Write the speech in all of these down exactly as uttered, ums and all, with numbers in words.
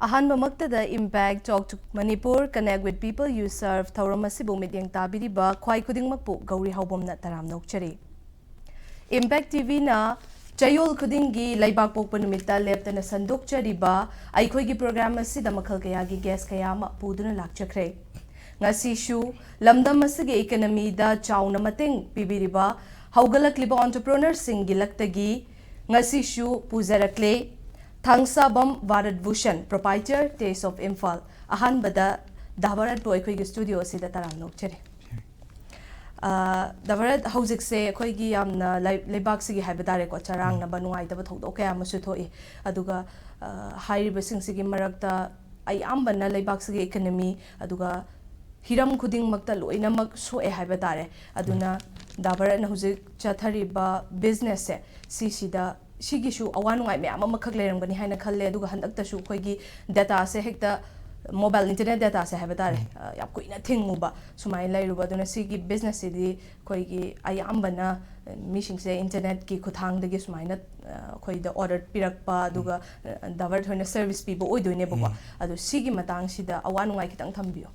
ꯑꯍꯥꯟꯕꯃꯛꯇꯗ Impact Talk to Manipur, Connect with People You Serve ꯊꯧꯔꯝ ꯑꯁꯤꯕꯨ ꯃꯤꯠꯌꯦꯡ ꯇꯥꯕꯤꯔꯤꯕ ꯈ꯭ꯋꯥꯏ ꯈꯨꯗꯤꯡꯃꯛꯄꯨ ꯒꯧꯔꯤ ꯍꯥꯎꯕꯝꯅ ꯇꯔꯥꯝꯅ ꯑꯣꯛꯆꯔꯤ꯫ Impact ꯇꯤ ꯚꯤꯅ ꯆꯌꯣꯜ ꯈꯨꯗꯤꯡꯒꯤ ꯂꯩꯕꯥꯛ ꯄꯣꯛꯄ ꯅꯨꯃꯤꯠꯇ ꯂꯦꯞꯇꯅ ꯁꯟꯗꯣꯛꯆꯔꯤꯕ ꯑꯩꯈꯣꯏꯒꯤ program ꯑꯁꯤꯗ ꯃꯈꯜ ꯀꯌꯥꯒꯤ guest ꯀꯌꯥ ꯑꯃ ꯄꯨꯗꯨꯅ ꯂꯥꯛꯆꯈ꯭ꯔꯦ꯫ ꯉꯁꯤꯁꯨ ꯂꯝꯗꯝ ꯑꯁꯤꯒꯤ economyꯗ ꯆꯥꯎꯅ ꯃꯇꯦꯡ ꯄꯤꯕꯤꯔꯤꯕ ꯍꯧꯒꯠꯂꯛꯂꯤꯕ entrepreneurꯁꯤꯡꯒꯤ ꯂꯛꯇꯒꯤ ꯉꯁꯤꯁꯨ ꯄꯨꯖꯔꯛꯂꯦ꯫ ꯊꯥꯡꯁꯥꯕꯝ Bharat Bhushan, proprietor, Taste of Imphal꯫ ꯑꯍꯥꯟꯕꯗ ꯗꯥ ꯚꯥꯔꯠꯄꯨ ꯑꯩꯈꯣꯏꯒꯤ studio ꯑꯁꯤꯗ ꯇꯔꯥꯝꯅ ꯑꯣꯛꯆꯔꯤ꯫ ꯑ, ꯗꯥ ꯚꯥꯔꯠ, ꯍꯧꯖꯤꯛꯁꯦ ꯑꯩꯈꯣꯏꯒꯤ ꯌꯥꯝꯅ ꯂꯩ-, ꯂꯩꯕꯥꯛꯁꯤꯒꯤ ꯍꯥꯏꯕ ꯇꯥꯔꯦꯀꯣ, ꯆꯔꯥꯡꯅꯕ ꯅꯨꯡꯉꯥꯏꯇꯕ ꯊꯧꯗꯣꯛ ꯀꯌꯥ ꯑꯃꯁꯨ ꯊꯣꯛꯏ꯫ ꯑꯗꯨꯒ, ꯑ, ꯍꯥꯏꯔꯤꯕꯁꯤꯡꯁꯤꯒꯤ ꯃꯔꯛꯇ ꯑꯌꯥꯝꯕꯅ ꯂꯩꯕꯥꯛꯁꯤꯒꯤ economy, ꯑꯗꯨꯒ ꯍꯤꯔꯝ ꯈꯨꯗꯤꯡꯃꯛꯇ ꯂꯣꯏꯅꯃꯛ ꯁꯣꯛꯑꯦ ꯍꯥꯏꯕ ꯇꯥꯔꯦ꯫ ꯑꯗꯨꯅ ꯗꯥ ꯚꯥꯔꯠꯅ ꯍꯧꯖꯤꯛ ꯆꯠꯊꯔꯤꯕ businessꯁꯦ, ꯁꯤꯁꯤꯗ, ꯁꯤꯒꯤꯁꯨ ꯑꯋꯥ ꯅꯨꯡꯉꯥꯏ ꯃꯌꯥꯝ ꯑꯃꯈꯛ ꯂꯩꯔꯝꯒꯅꯤ ꯍꯥꯏꯅ ꯈꯜꯂꯦ꯫ ꯑꯗꯨꯒ ꯍꯟꯗꯛꯇꯁꯨ ꯑꯩꯈꯣꯏꯒꯤ dataꯁꯦ ꯍꯦꯛꯇ, mobile internet dataꯁꯦ ꯍꯥꯏꯕ ꯇꯥꯔꯦ, ꯎꯝ꯫ ꯑ, ꯌꯥꯝ ꯀꯨꯏꯅ ꯊꯤꯡꯉꯨꯕ, ꯁꯨꯃꯥꯏꯅ ꯂꯩꯔꯨꯕ꯫ ꯑꯗꯨꯅ ꯁꯤꯒꯤ businessꯁꯤꯗꯤ ꯑꯩꯈꯣꯏꯒꯤ ꯑꯌꯥꯝꯕꯅ, ꯑ, ꯃꯤꯁꯤꯡꯁꯦ internetꯀꯤ ꯈꯨꯠꯊꯥꯡꯗꯒꯤ ꯁꯨꯃꯥꯏꯅ, ꯑ, ꯑꯩꯈꯣꯏꯗ order ꯄꯤꯔꯛꯄ, ꯑꯗꯨꯒ, ꯎꯝ꯫ ꯑ, ꯗꯥ ꯚꯥꯔꯠ ꯍꯣꯏꯅ service ꯄꯤꯕ ꯑꯣꯏꯗꯣꯏꯅꯦꯕꯀꯣ꯫ ꯎꯝ꯫ ꯑꯗꯣ ꯁꯤꯒꯤ ꯃꯇꯥꯡꯁꯤꯗ ꯑꯋꯥ ꯅꯨꯡꯉꯥꯏ ꯈꯤꯇꯪ ꯊꯝꯕꯤꯌꯨ꯫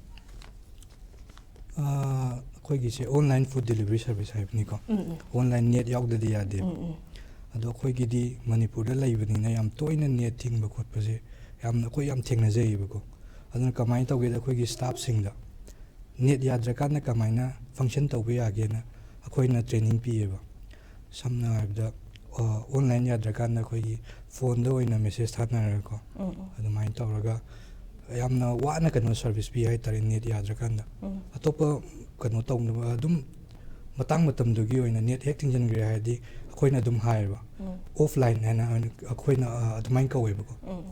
ꯑ, ꯑꯩꯈꯣꯏꯒꯤꯁꯦ online food delivery service ꯍꯥꯏꯕꯅꯤꯀꯣ꯫ ꯎꯝ, ꯎꯝ꯫ Online net ꯌꯥꯎꯗꯗꯤ ꯌꯥꯗꯦꯕ꯫ ꯎꯝ, ꯎꯝ꯫ ꯑꯗꯣ ꯑꯩꯈꯣꯏꯒꯤꯗꯤ ꯃꯅꯤꯄꯨꯔꯗ ꯂꯩꯕꯅꯤꯅ ꯌꯥꯝ ꯇꯣꯏꯅ net ꯊꯤꯡꯕ ꯈꯣꯠꯄꯁꯦ ꯌꯥꯝꯅ ꯑꯩꯈꯣꯏ ꯌꯥꯝ ꯊꯦꯡꯅꯖꯩꯌꯦꯕꯀꯣ꯫ ꯑꯗꯨꯅ ꯀꯃꯥꯏꯅ ꯇꯧꯒꯦꯗ, ꯑꯩꯈꯣꯏꯒꯤ staffꯁꯤꯡꯗ net ꯌꯥꯗ꯭ꯔꯀꯥꯟꯗ ꯀꯃꯥꯏꯅ function ꯇꯧꯕ ꯌꯥꯒꯦꯅ ꯑꯩꯈꯣꯏꯅ training ꯄꯤꯌꯦꯕ꯫ ꯁꯝꯅ ꯍꯥꯏꯔꯕꯗ, ꯑ, online ꯌꯥꯗ꯭ꯔꯀꯥꯟꯗ ꯑꯩꯈꯣꯏꯒꯤ phoneꯗ ꯑꯣꯏꯅ message ꯊꯥꯅꯔꯒꯀꯣ, ꯎꯝ, ꯎꯝ꯫ ꯑꯗꯨꯃꯥꯏꯅ ꯇꯧꯔꯒ ꯌꯥꯝꯅ ꯋꯥꯅ ꯀꯩꯅꯣ service ꯄꯤ ꯍꯥꯏꯇꯥꯔꯦ, net ꯌꯥꯗ꯭ꯔꯀꯥꯟꯗ꯫ ꯎꯝ꯫ ꯑꯇꯣꯞꯄ ꯀꯩꯅꯣ ꯇꯧꯅꯕ ꯑꯗꯨꯝ ꯃꯇꯥꯡ ꯃꯇꯝꯗꯨꯒꯤ ꯑꯣꯏꯅ net ꯍꯦꯛ ꯊꯤꯡꯖꯤꯟꯈ꯭ꯔꯦ ꯍꯥꯏꯔꯗꯤ ꯑꯩꯈꯣꯏꯅ ꯑꯗꯨꯝ ꯍꯥꯏꯌꯦꯕ꯫ ꯎꯝ꯫ Offline ꯍꯥꯏꯅ ꯑꯩꯈꯣꯏꯅ, ꯑ, ꯑꯗꯨꯃꯥꯏꯅ ꯀꯧꯋꯦꯕꯀꯣ꯫ ꯎꯝ꯫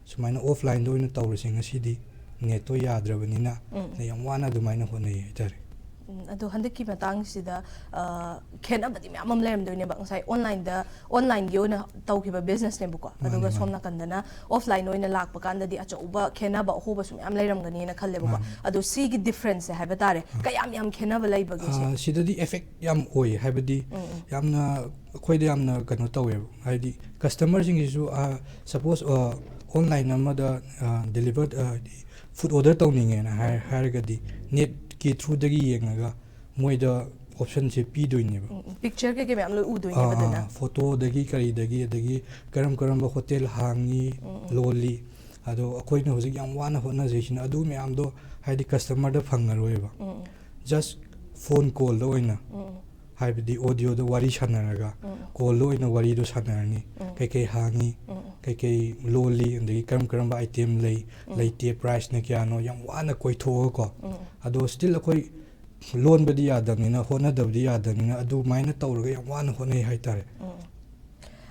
ꯁꯨꯃꯥꯏꯅ offlineꯗ ꯑꯣꯏꯅ ꯇꯧꯔꯁꯦ ꯉꯁꯤꯗꯤ, netꯇꯣ ꯌꯥꯗ꯭ꯔꯕꯅꯤꯅ, ꯎꯝ꯫ ꯌꯥꯝ ꯋꯥꯅ ꯑꯗꯨꯃꯥꯏꯅ ꯍꯣꯠꯅꯩ ꯍꯥꯏꯇꯥꯔꯦ꯫ ꯎꯝ, ꯑꯗꯣ ꯍꯟꯗꯛꯀꯤ ꯃꯇꯥꯡꯁꯤꯗ, ꯑ, ꯈꯦꯠꯅꯕꯗꯤ ꯃꯌꯥꯝ ꯑꯃ ꯂꯩꯔꯝꯗꯣꯏꯅꯦꯕ꯫ ꯉꯁꯥꯏ onlineꯗ, onlineꯒꯤ ꯑꯣꯏꯅ ꯇꯧꯈꯤꯕ businessꯅꯦꯕꯀꯣ, ꯃꯥꯅꯦ, ꯑꯗꯨꯒ ꯁꯣꯝ ꯃꯥꯅꯦ꯫ ꯅꯥꯀꯟꯗꯅ offline ꯑꯣꯏꯅ ꯂꯥꯛꯄ ꯀꯥꯟꯗꯗꯤ ꯑꯆꯧꯕ ꯈꯦꯠꯅꯕ ꯑꯍꯣꯕꯁꯨ ꯃꯌꯥꯝ ꯂꯩꯔꯝꯒꯅꯤꯅ ꯈꯜꯂꯦꯕꯀꯣ꯫ ꯃꯥꯅꯦ꯫ ꯑꯗꯣ ꯁꯤꯒꯤ differenceꯁꯦ ꯍꯥꯏꯕ ꯇꯥꯔꯦ, ꯑꯥ꯫ ꯀꯌꯥꯝ ꯌꯥꯝ ꯈꯦꯠꯅꯕ ꯂꯩꯕꯒꯦ ꯁꯦ? ꯑꯥ, ꯁꯤꯗꯗꯤ effect ꯌꯥꯝ ꯑꯣꯏꯌꯦ, ꯍꯥꯏꯕꯗꯤ ꯎꯝ, ꯎꯝ꯫ ꯌꯥꯝꯅ ꯑꯩꯈꯣꯏꯗ ꯌꯥꯝꯅ ꯀꯩꯅꯣ ꯇꯧꯋꯦꯕ, ꯍꯥꯏꯗꯤ customerꯁꯤꯡꯁꯤꯁꯨ, ꯑꯥ, suppose, ꯑꯥ, ꯑꯣꯟꯂꯥꯏꯟ ꯑꯃꯗ ꯗꯦꯂꯤꯚꯔ ꯐꯨꯗ ꯑꯣꯔꯗꯔ ꯇꯧꯅꯤꯡꯉꯦꯅ ꯍꯥꯏ ꯍꯥꯏꯔꯒꯗꯤ ꯅꯦꯠꯀꯤ ꯊ꯭ꯔꯨꯗꯒꯤ ꯌꯦꯡꯉꯒ ꯃꯣꯏꯗ ꯑꯣꯞꯁꯟꯁꯦ ꯄꯤꯗꯣꯏꯅꯦꯕ꯫ ꯄꯤꯛꯆꯔ ꯀꯩꯀꯩ ꯃꯌꯥꯝ ꯂꯣꯏ ꯎꯗꯣꯏꯅꯦꯕ ꯑꯗꯨꯅ꯫ ꯐꯣꯇꯣꯗꯒꯤ ꯀꯔꯤꯗꯒꯤ, ꯑꯗꯒꯤ ꯀꯔꯝ ꯀꯔꯝꯕ ꯍꯣꯇꯦꯜ ꯍꯥꯡꯉꯤ, ꯂꯣꯜꯂꯤ, ꯑꯗꯣ ꯑꯩꯈꯣꯏꯅ ꯍꯧꯖꯤꯛ ꯌꯥꯝ ꯋꯥꯅ ꯍꯣꯠꯅꯖꯩꯁꯤꯅ ꯑꯗꯨ ꯃꯌꯥꯝꯗꯣ ꯍꯥꯏꯗꯤ ꯀꯁꯇꯃꯔꯗ ꯐꯪꯉꯔꯣꯏꯕ꯫ ꯖꯁ ꯐꯣꯟ ꯀꯣꯜꯗ ꯑꯣꯏꯅ, ꯍꯥꯏꯕꯗꯤ ꯑꯣꯗꯤꯑꯣꯗ ꯋꯥꯔꯤ ꯁꯥꯟꯅꯔꯒ, ꯀꯣꯜꯗ ꯑꯣꯏꯅ ꯋꯥꯔꯤꯗꯣ ꯁꯥꯟꯅꯔꯅꯤ꯫ ꯀꯩꯀꯩ ꯍꯥꯡꯉꯤ, ꯀꯩꯀꯩ ꯂꯣꯜꯂꯤ, ꯑꯗꯒꯤ ꯀꯔꯝ ꯀꯔꯝꯕ ꯑꯥꯏꯇꯦꯝ ꯂꯩ, ꯂꯩꯇꯦ, ꯄ꯭ꯔꯥꯏꯁꯅ ꯀꯌꯥꯅꯣ, ꯌꯥꯝ ꯋꯥꯅ ꯀꯣꯏꯊꯣꯛꯑꯒꯀꯣ꯫ ꯑꯗꯣ ꯁ꯭ꯇꯤꯜ ꯑꯩꯈꯣꯏ ꯂꯣꯟꯕꯗꯤ ꯌꯥꯗꯕꯅꯤꯅ, ꯍꯣꯠꯅꯗꯕꯗꯤ ꯌꯥꯗꯕꯅꯤꯅ, ꯑꯗꯨꯃꯥꯏꯅ ꯇꯧꯔꯒ ꯌꯥꯝ ꯋꯥꯅ ꯍꯣꯠꯅꯩ ꯍꯥꯏꯇꯥꯔꯦ꯫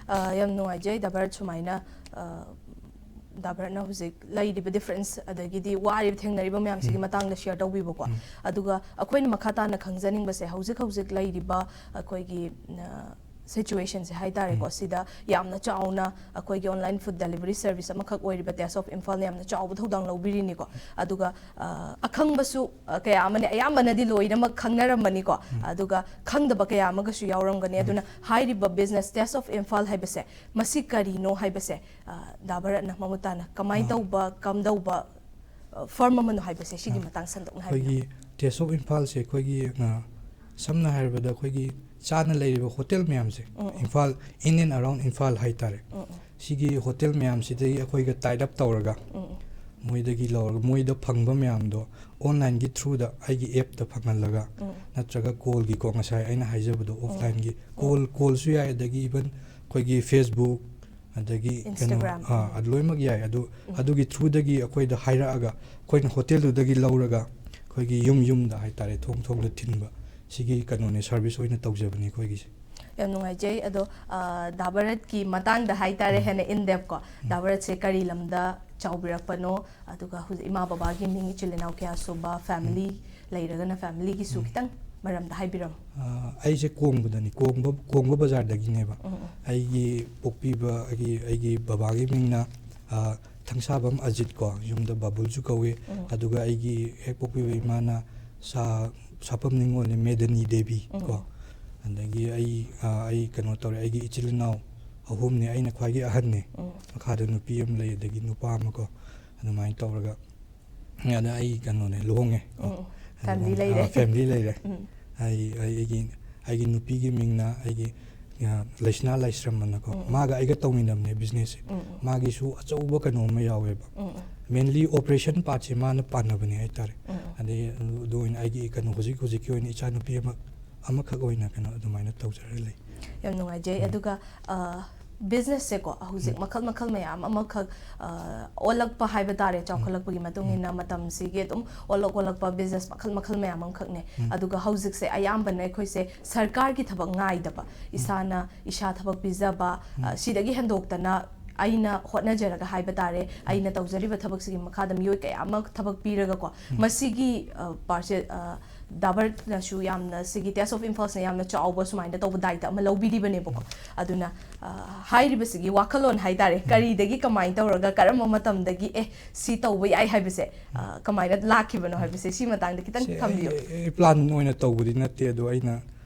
ꯑ, ꯌꯥꯝ ꯅꯨꯡꯉꯥꯏꯖꯩ ꯗꯥ ꯚꯥꯔꯠ ꯁꯨꯃꯥꯏꯅ, ꯑ, ꯗꯥ ꯚꯥꯔꯠꯅ ꯍꯧꯖꯤꯛ ꯂꯩꯔꯤꯕ ꯗꯤꯐ꯭ꯔꯦꯟꯁ ꯑꯗꯒꯤꯗꯤ ꯋꯥꯔꯤꯕ ꯊꯦꯡꯅꯔꯤꯕ ꯃꯌꯥꯝꯁꯤꯒꯤ ꯃꯇꯥꯡꯗ ꯁꯤꯌꯔ ꯇꯧꯕꯤꯕꯀꯣ꯫ ꯑꯗꯨꯒ ꯑꯩꯈꯣꯏꯅ ꯃꯈꯥ ꯇꯥꯅ ꯈꯪꯖꯅꯤꯡꯕꯁꯦ, ꯍꯧꯖꯤꯛ ꯍꯧꯖꯤꯛ ꯂꯩꯔꯤꯕ ꯑꯩꯈꯣꯏꯒꯤ, ꯑ, ꯁꯤꯆꯨꯋꯦꯁꯟꯁꯦ ꯍꯥꯏ ꯇꯥꯔꯦꯀꯣ, ꯁꯤꯗ ꯌꯥꯝꯅ ꯆꯥꯎꯅ ꯑꯩꯈꯣꯏꯒꯤ ꯑꯣꯟꯂꯥꯏꯟ ꯐꯨꯗ ꯗꯦꯂꯤꯚꯔꯤ ꯁꯔꯚꯤꯁ ꯑꯃꯈꯛ ꯑꯣꯏꯔꯤꯕ ꯇꯦꯁ ꯑꯣꯐ ꯏꯝꯐꯥꯜꯅ ꯌꯥꯝꯅ ꯆꯥꯎꯕ ꯊꯧꯗꯥꯡ ꯂꯧꯕꯤꯔꯤꯅꯤꯀꯣ꯫ ꯑꯗꯨꯒ, ꯑ, ꯑꯈꯪꯕꯁꯨ, ꯑ, ꯀꯌꯥ ꯑꯃꯅ, ꯑꯌꯥꯝꯕꯅꯗꯤ ꯂꯣꯏꯅꯃꯛ ꯈꯪꯅꯔꯝꯃꯅꯤꯀꯣ꯫ ꯑꯗꯨꯒ ꯈꯪꯗꯕ ꯀꯌꯥ ꯑꯃꯒꯁꯨ ꯌꯥꯎꯔꯝꯒꯅꯤ꯫ ꯑꯗꯨꯅ ꯍꯥꯏꯔꯤꯕ ꯕꯤꯖꯤꯅꯦꯁ ꯇꯦꯁ ꯑꯣꯐ ꯏꯝꯐꯥꯜ ꯍꯥꯏꯕꯁꯦ, ꯃꯁꯤ ꯀꯔꯤꯅꯣ ꯍꯥꯏꯕꯁꯦ, ꯑ, ꯗꯥ ꯚꯥꯔꯠꯅ ꯃꯃꯨꯠ ꯇꯥꯅ ꯀꯃꯥꯏꯅ ꯇꯧꯕ, ꯀꯝꯗꯧꯕ, ꯑ, ꯐꯔꯝ ꯑꯃꯅꯣ ꯍꯥꯏꯕꯁꯦ, ꯁꯤꯒꯤ ꯃꯇꯥꯡ ꯁꯟꯗꯣꯛꯅ ꯍꯥꯏꯕꯤꯌꯨ꯫ ꯑꯩꯈꯣꯏꯒꯤ ꯇꯦꯁ ꯑꯣꯐ ꯏꯝꯐꯥꯜꯁꯦ ꯑꯩꯈꯣꯏꯒꯤ, ꯑ, ꯁꯝꯅ ꯍꯥꯏꯔꯕꯗ ꯑꯩꯈꯣꯏꯒꯤ ꯆꯥꯅ ꯂꯩꯔꯤꯕ ꯍꯣꯇꯦꯜ ꯃꯌꯥꯝꯁꯦ, Imphal, in and around Imphal ꯍꯥꯏꯇꯥꯔꯦ, ꯁꯤꯒꯤ ꯍꯣꯇꯦꯜ ꯃꯌꯥꯝꯁꯤꯗꯒꯤ ꯑꯩꯈꯣꯏꯒ ꯇꯥꯏꯠ ꯑꯞ ꯇꯧꯔꯒ, ꯃꯣꯏꯗꯒꯤ ꯂꯧꯔꯒ, ꯃꯣꯏꯗ ꯐꯪꯕ ꯃꯌꯥꯝꯗꯣ ꯑꯣꯟꯂꯥꯏꯟꯒꯤ ꯊ꯭ꯔꯨꯗ ꯑꯩꯒꯤ ꯑꯦꯞꯇ ꯐꯪꯍꯜꯂꯒ, ꯅꯠꯇ꯭ꯔꯒ ꯀꯣꯜꯒꯤꯀꯣ, ꯉꯁꯥꯏ ꯑꯩꯅ ꯍꯥꯏꯖꯕꯗꯣ, ꯑꯣꯐꯂꯥꯏꯟꯒꯤ ꯀꯣꯜ, ꯀꯣꯜꯁꯨ ꯌꯥꯏ, ꯑꯗꯒꯤ ꯏꯚꯟ ꯑꯩꯈꯣꯏꯒꯤ ꯐꯦꯁꯕꯨꯛ, ꯑꯗꯒꯤ ꯀꯩꯅꯣ, Instagram. ꯑꯥ, ꯑꯗꯨ ꯂꯣꯏꯅꯃꯛ ꯌꯥꯏ꯫ ꯑꯗꯨ, ꯑꯗꯨꯒꯤ ꯊ꯭ꯔꯨꯗꯒꯤ ꯑꯩꯈꯣꯏꯗ ꯍꯥꯏꯔꯛꯑꯒ, ꯑꯩꯈꯣꯏꯅ ꯍꯣꯇꯦꯜꯗꯨꯗꯒꯤ ꯂꯧꯔꯒ ꯑꯩꯈꯣꯏꯒꯤ ꯌꯨꯝ ꯌꯨꯝꯗ ꯍꯥꯏꯇꯥꯔꯦ, ꯊꯣꯡ ꯊꯣꯡꯗ ꯊꯤꯟꯕ, ꯁꯤꯒꯤ ꯀꯩꯅꯣꯅꯦ, ꯁꯔꯚꯤꯁ ꯑꯣꯏꯅ ꯇꯧꯖꯕꯅꯤ ꯑꯩꯈꯣꯏꯒꯤꯁꯦ꯫ ꯌꯥꯝ ꯅꯨꯡꯉꯥꯏꯖꯩ꯫ ꯑꯗꯣ, ꯑ, ꯗꯥ ꯚꯥꯔꯠꯀꯤ ꯃꯇꯥꯡꯗ ꯍꯥꯏꯇꯥꯔꯦ, ꯍꯦꯟꯅ in depth ꯀꯣ, ꯗꯥ ꯚꯥꯔꯠꯁꯦ ꯀꯔꯤ ꯂꯝꯗ ꯆꯥꯎꯕꯤꯔꯛꯄꯅꯣ, ꯑꯗꯨꯒ ꯍꯧꯖꯤꯛ ꯏꯃꯥ ꯕꯕꯥꯒꯤ ꯃꯤꯡ, ꯏꯆꯤꯜ ꯏꯅꯥꯎ ꯀꯌꯥ ꯁꯨꯕ, ꯐꯦꯃꯤꯂꯤ ꯂꯩꯔꯒꯅ ꯐꯦꯃꯤꯂꯤꯒꯤꯁꯨ ꯈꯤꯇꯪ ꯃꯔꯝꯗ ꯍꯥꯏꯕꯤꯔꯝꯃꯨ꯫ ꯑ, ꯑꯩꯁꯦ ꯀꯣꯡꯕꯗꯅꯤ, ꯀꯣꯡꯕ, ꯀꯣꯡꯕ ꯕꯖꯥꯔꯗꯒꯤꯅꯦꯕ꯫ ꯑꯩꯒꯤ ꯄꯣꯛꯄꯤꯕ, ꯑꯩꯒꯤ, ꯑꯩꯒꯤ ꯕꯕꯥꯒꯤ ꯃꯤꯡꯅ, ꯑ, ꯊꯪꯁꯥꯕꯝ ꯑꯖꯤꯠ ꯀꯣ, ꯌꯨꯝꯗ ꯕꯥꯕꯨꯜꯁꯨ ꯀꯧꯏ꯫ ꯑꯗꯨꯒ ꯑꯩꯒꯤ ꯍꯦꯛ ꯄꯣꯛꯄꯤꯕ ꯏꯃꯥꯅ ꯁꯥ-, ꯁꯥꯄꯝ ꯅꯤꯉꯣꯜꯅꯤ, ꯃꯦꯗꯅꯤ ꯗꯦꯕꯤ ꯀꯣ꯫ ꯑꯗꯒꯤ ꯑꯩ, ꯑ, ꯑꯩ ꯀꯩꯅꯣ ꯇꯧꯔꯦ, ꯑꯩꯒꯤ ꯏꯆꯤꯜ ꯏꯅꯥꯎ ꯑꯍꯨꯝꯅꯦ, ꯑꯩꯅ ꯈ꯭ꯋꯥꯏꯒꯤ ꯑꯍꯟꯅꯦ꯫ ꯎꯝ. ꯃꯈꯥꯗ ꯅꯨꯄꯤ ꯑꯃ ꯂꯩ, ꯑꯗꯒꯤ ꯅꯨꯄꯥ ꯑꯃꯀꯣ, ꯑꯗꯨꯃꯥꯏꯅ ꯇꯧꯔꯒ꯫ ꯑꯗ ꯑꯩ ꯀꯩꯅꯣꯅꯦ, ꯂꯨꯍꯣꯡꯉꯦ꯫ ꯎꯝ. ꯑꯗꯨ Family ꯂꯨꯍꯣꯡ-, ꯂꯩꯔꯦ꯫ ꯑꯥ, family ꯂꯩꯔꯦ꯫ ꯎꯝ. ꯑꯩ, ꯑꯩꯒꯤ, ꯑꯩꯒꯤ ꯅꯨꯄꯤꯒꯤ ꯃꯤꯡꯅ ꯑꯩꯒꯤ, ꯑ, ꯂꯩꯁꯅꯥ ꯂꯥꯏꯁ꯭ꯔꯝ ꯑꯅꯀꯣ꯫ ꯎꯝ. ꯃꯥꯒ ꯑꯩꯒ ꯇꯧꯃꯤꯟꯅꯕꯅꯦ business ꯁꯦ꯫ ꯎꯝ, ꯎꯝ. ꯃꯥꯒꯤꯁꯨ ꯑꯆꯧꯕ ꯀꯩꯅꯣ ꯑꯃ ꯌꯥꯎꯋꯦꯕ꯫ ꯎꯝ, ꯎꯝ. Mainly operation part ꯁꯦ ꯃꯥꯅ ꯄꯥꯟꯅꯕꯅꯦ ꯍꯥꯏꯇꯥꯔꯦ꯫ ꯎꯝ, ꯎꯝ. ꯑꯗꯩ ꯑꯗꯨ ꯑꯣꯏꯅ ꯑꯩꯒꯤ ꯀꯩꯅꯣ ꯍꯧꯖꯤꯛ ꯍꯧꯖꯤꯛꯀꯤ ꯑꯣꯏꯅ ꯏꯆꯥ ꯅꯨꯄꯤ ꯑꯃ, ꯑꯃꯈꯛ ꯑꯣꯏꯅ ꯀꯩꯅꯣ ꯑꯗꯨꯃꯥꯏꯅ ꯇꯧꯖꯔ ꯂꯩ꯫ ꯌꯥꯝ ꯅꯨꯡꯉꯥꯏꯖꯩ꯫ ꯎꯝ. ꯑꯗꯨꯒ, ꯑ, business ꯁꯦꯀꯣ, ꯍꯧꯖꯤꯛ ꯎꯝ. ꯃꯈꯜ ꯃꯈꯜ ꯃꯌꯥꯝ ꯑꯃꯈꯛ, ꯑ, ꯑꯣꯜꯂꯛꯄ ꯍꯥꯏꯕ ꯇꯥꯔꯦ, ꯆꯥꯎꯈꯠꯂꯛꯄꯒꯤ ꯃꯇꯨꯡ ꯎꯝ. ꯏꯟꯅ ꯃꯇꯝꯁꯤꯒꯤ ꯑꯗꯨꯝ ꯑꯣꯜꯂꯛ ꯑꯣꯜꯂꯛꯄ business ꯃꯈꯜ ꯃꯈꯜ ꯃꯌꯥꯝ ꯑꯃꯈꯛꯅꯦ꯫ ꯎꯝ. ꯑꯗꯨꯒ ꯍꯧꯖꯤꯛꯁꯦ ꯑꯌꯥꯝꯕꯅ ꯑꯩꯈꯣꯏꯁꯦ ꯁꯔꯀꯥꯔꯒꯤ ꯊꯕꯛ ꯉꯥꯏꯗꯕ, ꯏꯁꯥꯅ ꯏꯁꯥ ꯊꯕꯛ ꯄꯤꯖꯕ, ꯑ, ꯎꯝ. ꯁꯤꯗꯒꯤ ꯍꯦꯟꯗꯣꯛꯇꯅ ꯑꯩꯅ ꯍꯣꯠꯅꯖꯔꯒ ꯍꯥꯏꯕ ꯇꯥꯔꯦ, ꯑꯩꯅ ꯇꯧꯖꯔꯤꯕ ꯊꯕꯛꯁꯤꯒꯤ ꯃꯈꯥꯗ ꯃꯤꯑꯣꯏ ꯀꯌꯥ ꯑꯃ ꯊꯕꯛ ꯄꯤꯔꯒꯀꯣ, ꯎꯝ. ꯃꯁꯤꯒꯤ, ꯑ, part ꯁꯦ, ꯑ, ꯗꯥꯕꯔꯅꯁꯨ ꯌꯥꯝꯅ ꯁꯤꯒꯤ Taste of Imphal ꯁꯤꯅ ꯌꯥꯝꯅ ꯆꯥꯎꯕ ꯁꯨꯃꯥꯏꯅ ꯇꯧꯕ ꯗꯥꯏꯇ ꯑꯃ ꯂꯧꯕꯤꯔꯤꯕꯅꯦꯕꯀꯣ꯫ ꯑꯗꯨꯅ, ꯑ, ꯍꯥꯏꯔꯤꯕꯁꯤꯒꯤ ꯋꯥꯈꯜꯂꯣꯟ ꯍꯥꯏꯇꯥꯔꯦ, ꯎꯝ. ꯀꯔꯤꯗꯒꯤ ꯀꯃꯥꯏꯅ ꯇꯧꯔꯒ ꯀꯔꯝꯕ ꯃꯇꯝꯗꯒꯤ, "ꯑꯦ, ꯁꯤ ꯇꯧꯕ ꯌꯥꯏ" ꯍꯥꯏꯕꯁꯦ, ꯑ, ꯀꯃꯥꯏꯅ ꯂꯥꯛꯈꯤꯕꯅꯣ ꯍꯥꯏꯕꯁꯦ, ꯁꯤ ꯃꯇꯥꯡꯗ ꯈꯤꯇꯪ ꯁꯦ, ꯊꯝꯕꯤꯌꯨ꯫ ꯑꯩ, ꯑꯩ plan ꯑꯣꯏꯅ ꯇꯧꯕꯗꯤ ꯅꯠꯇꯦ, ꯑꯗꯣ ꯑꯩꯅ,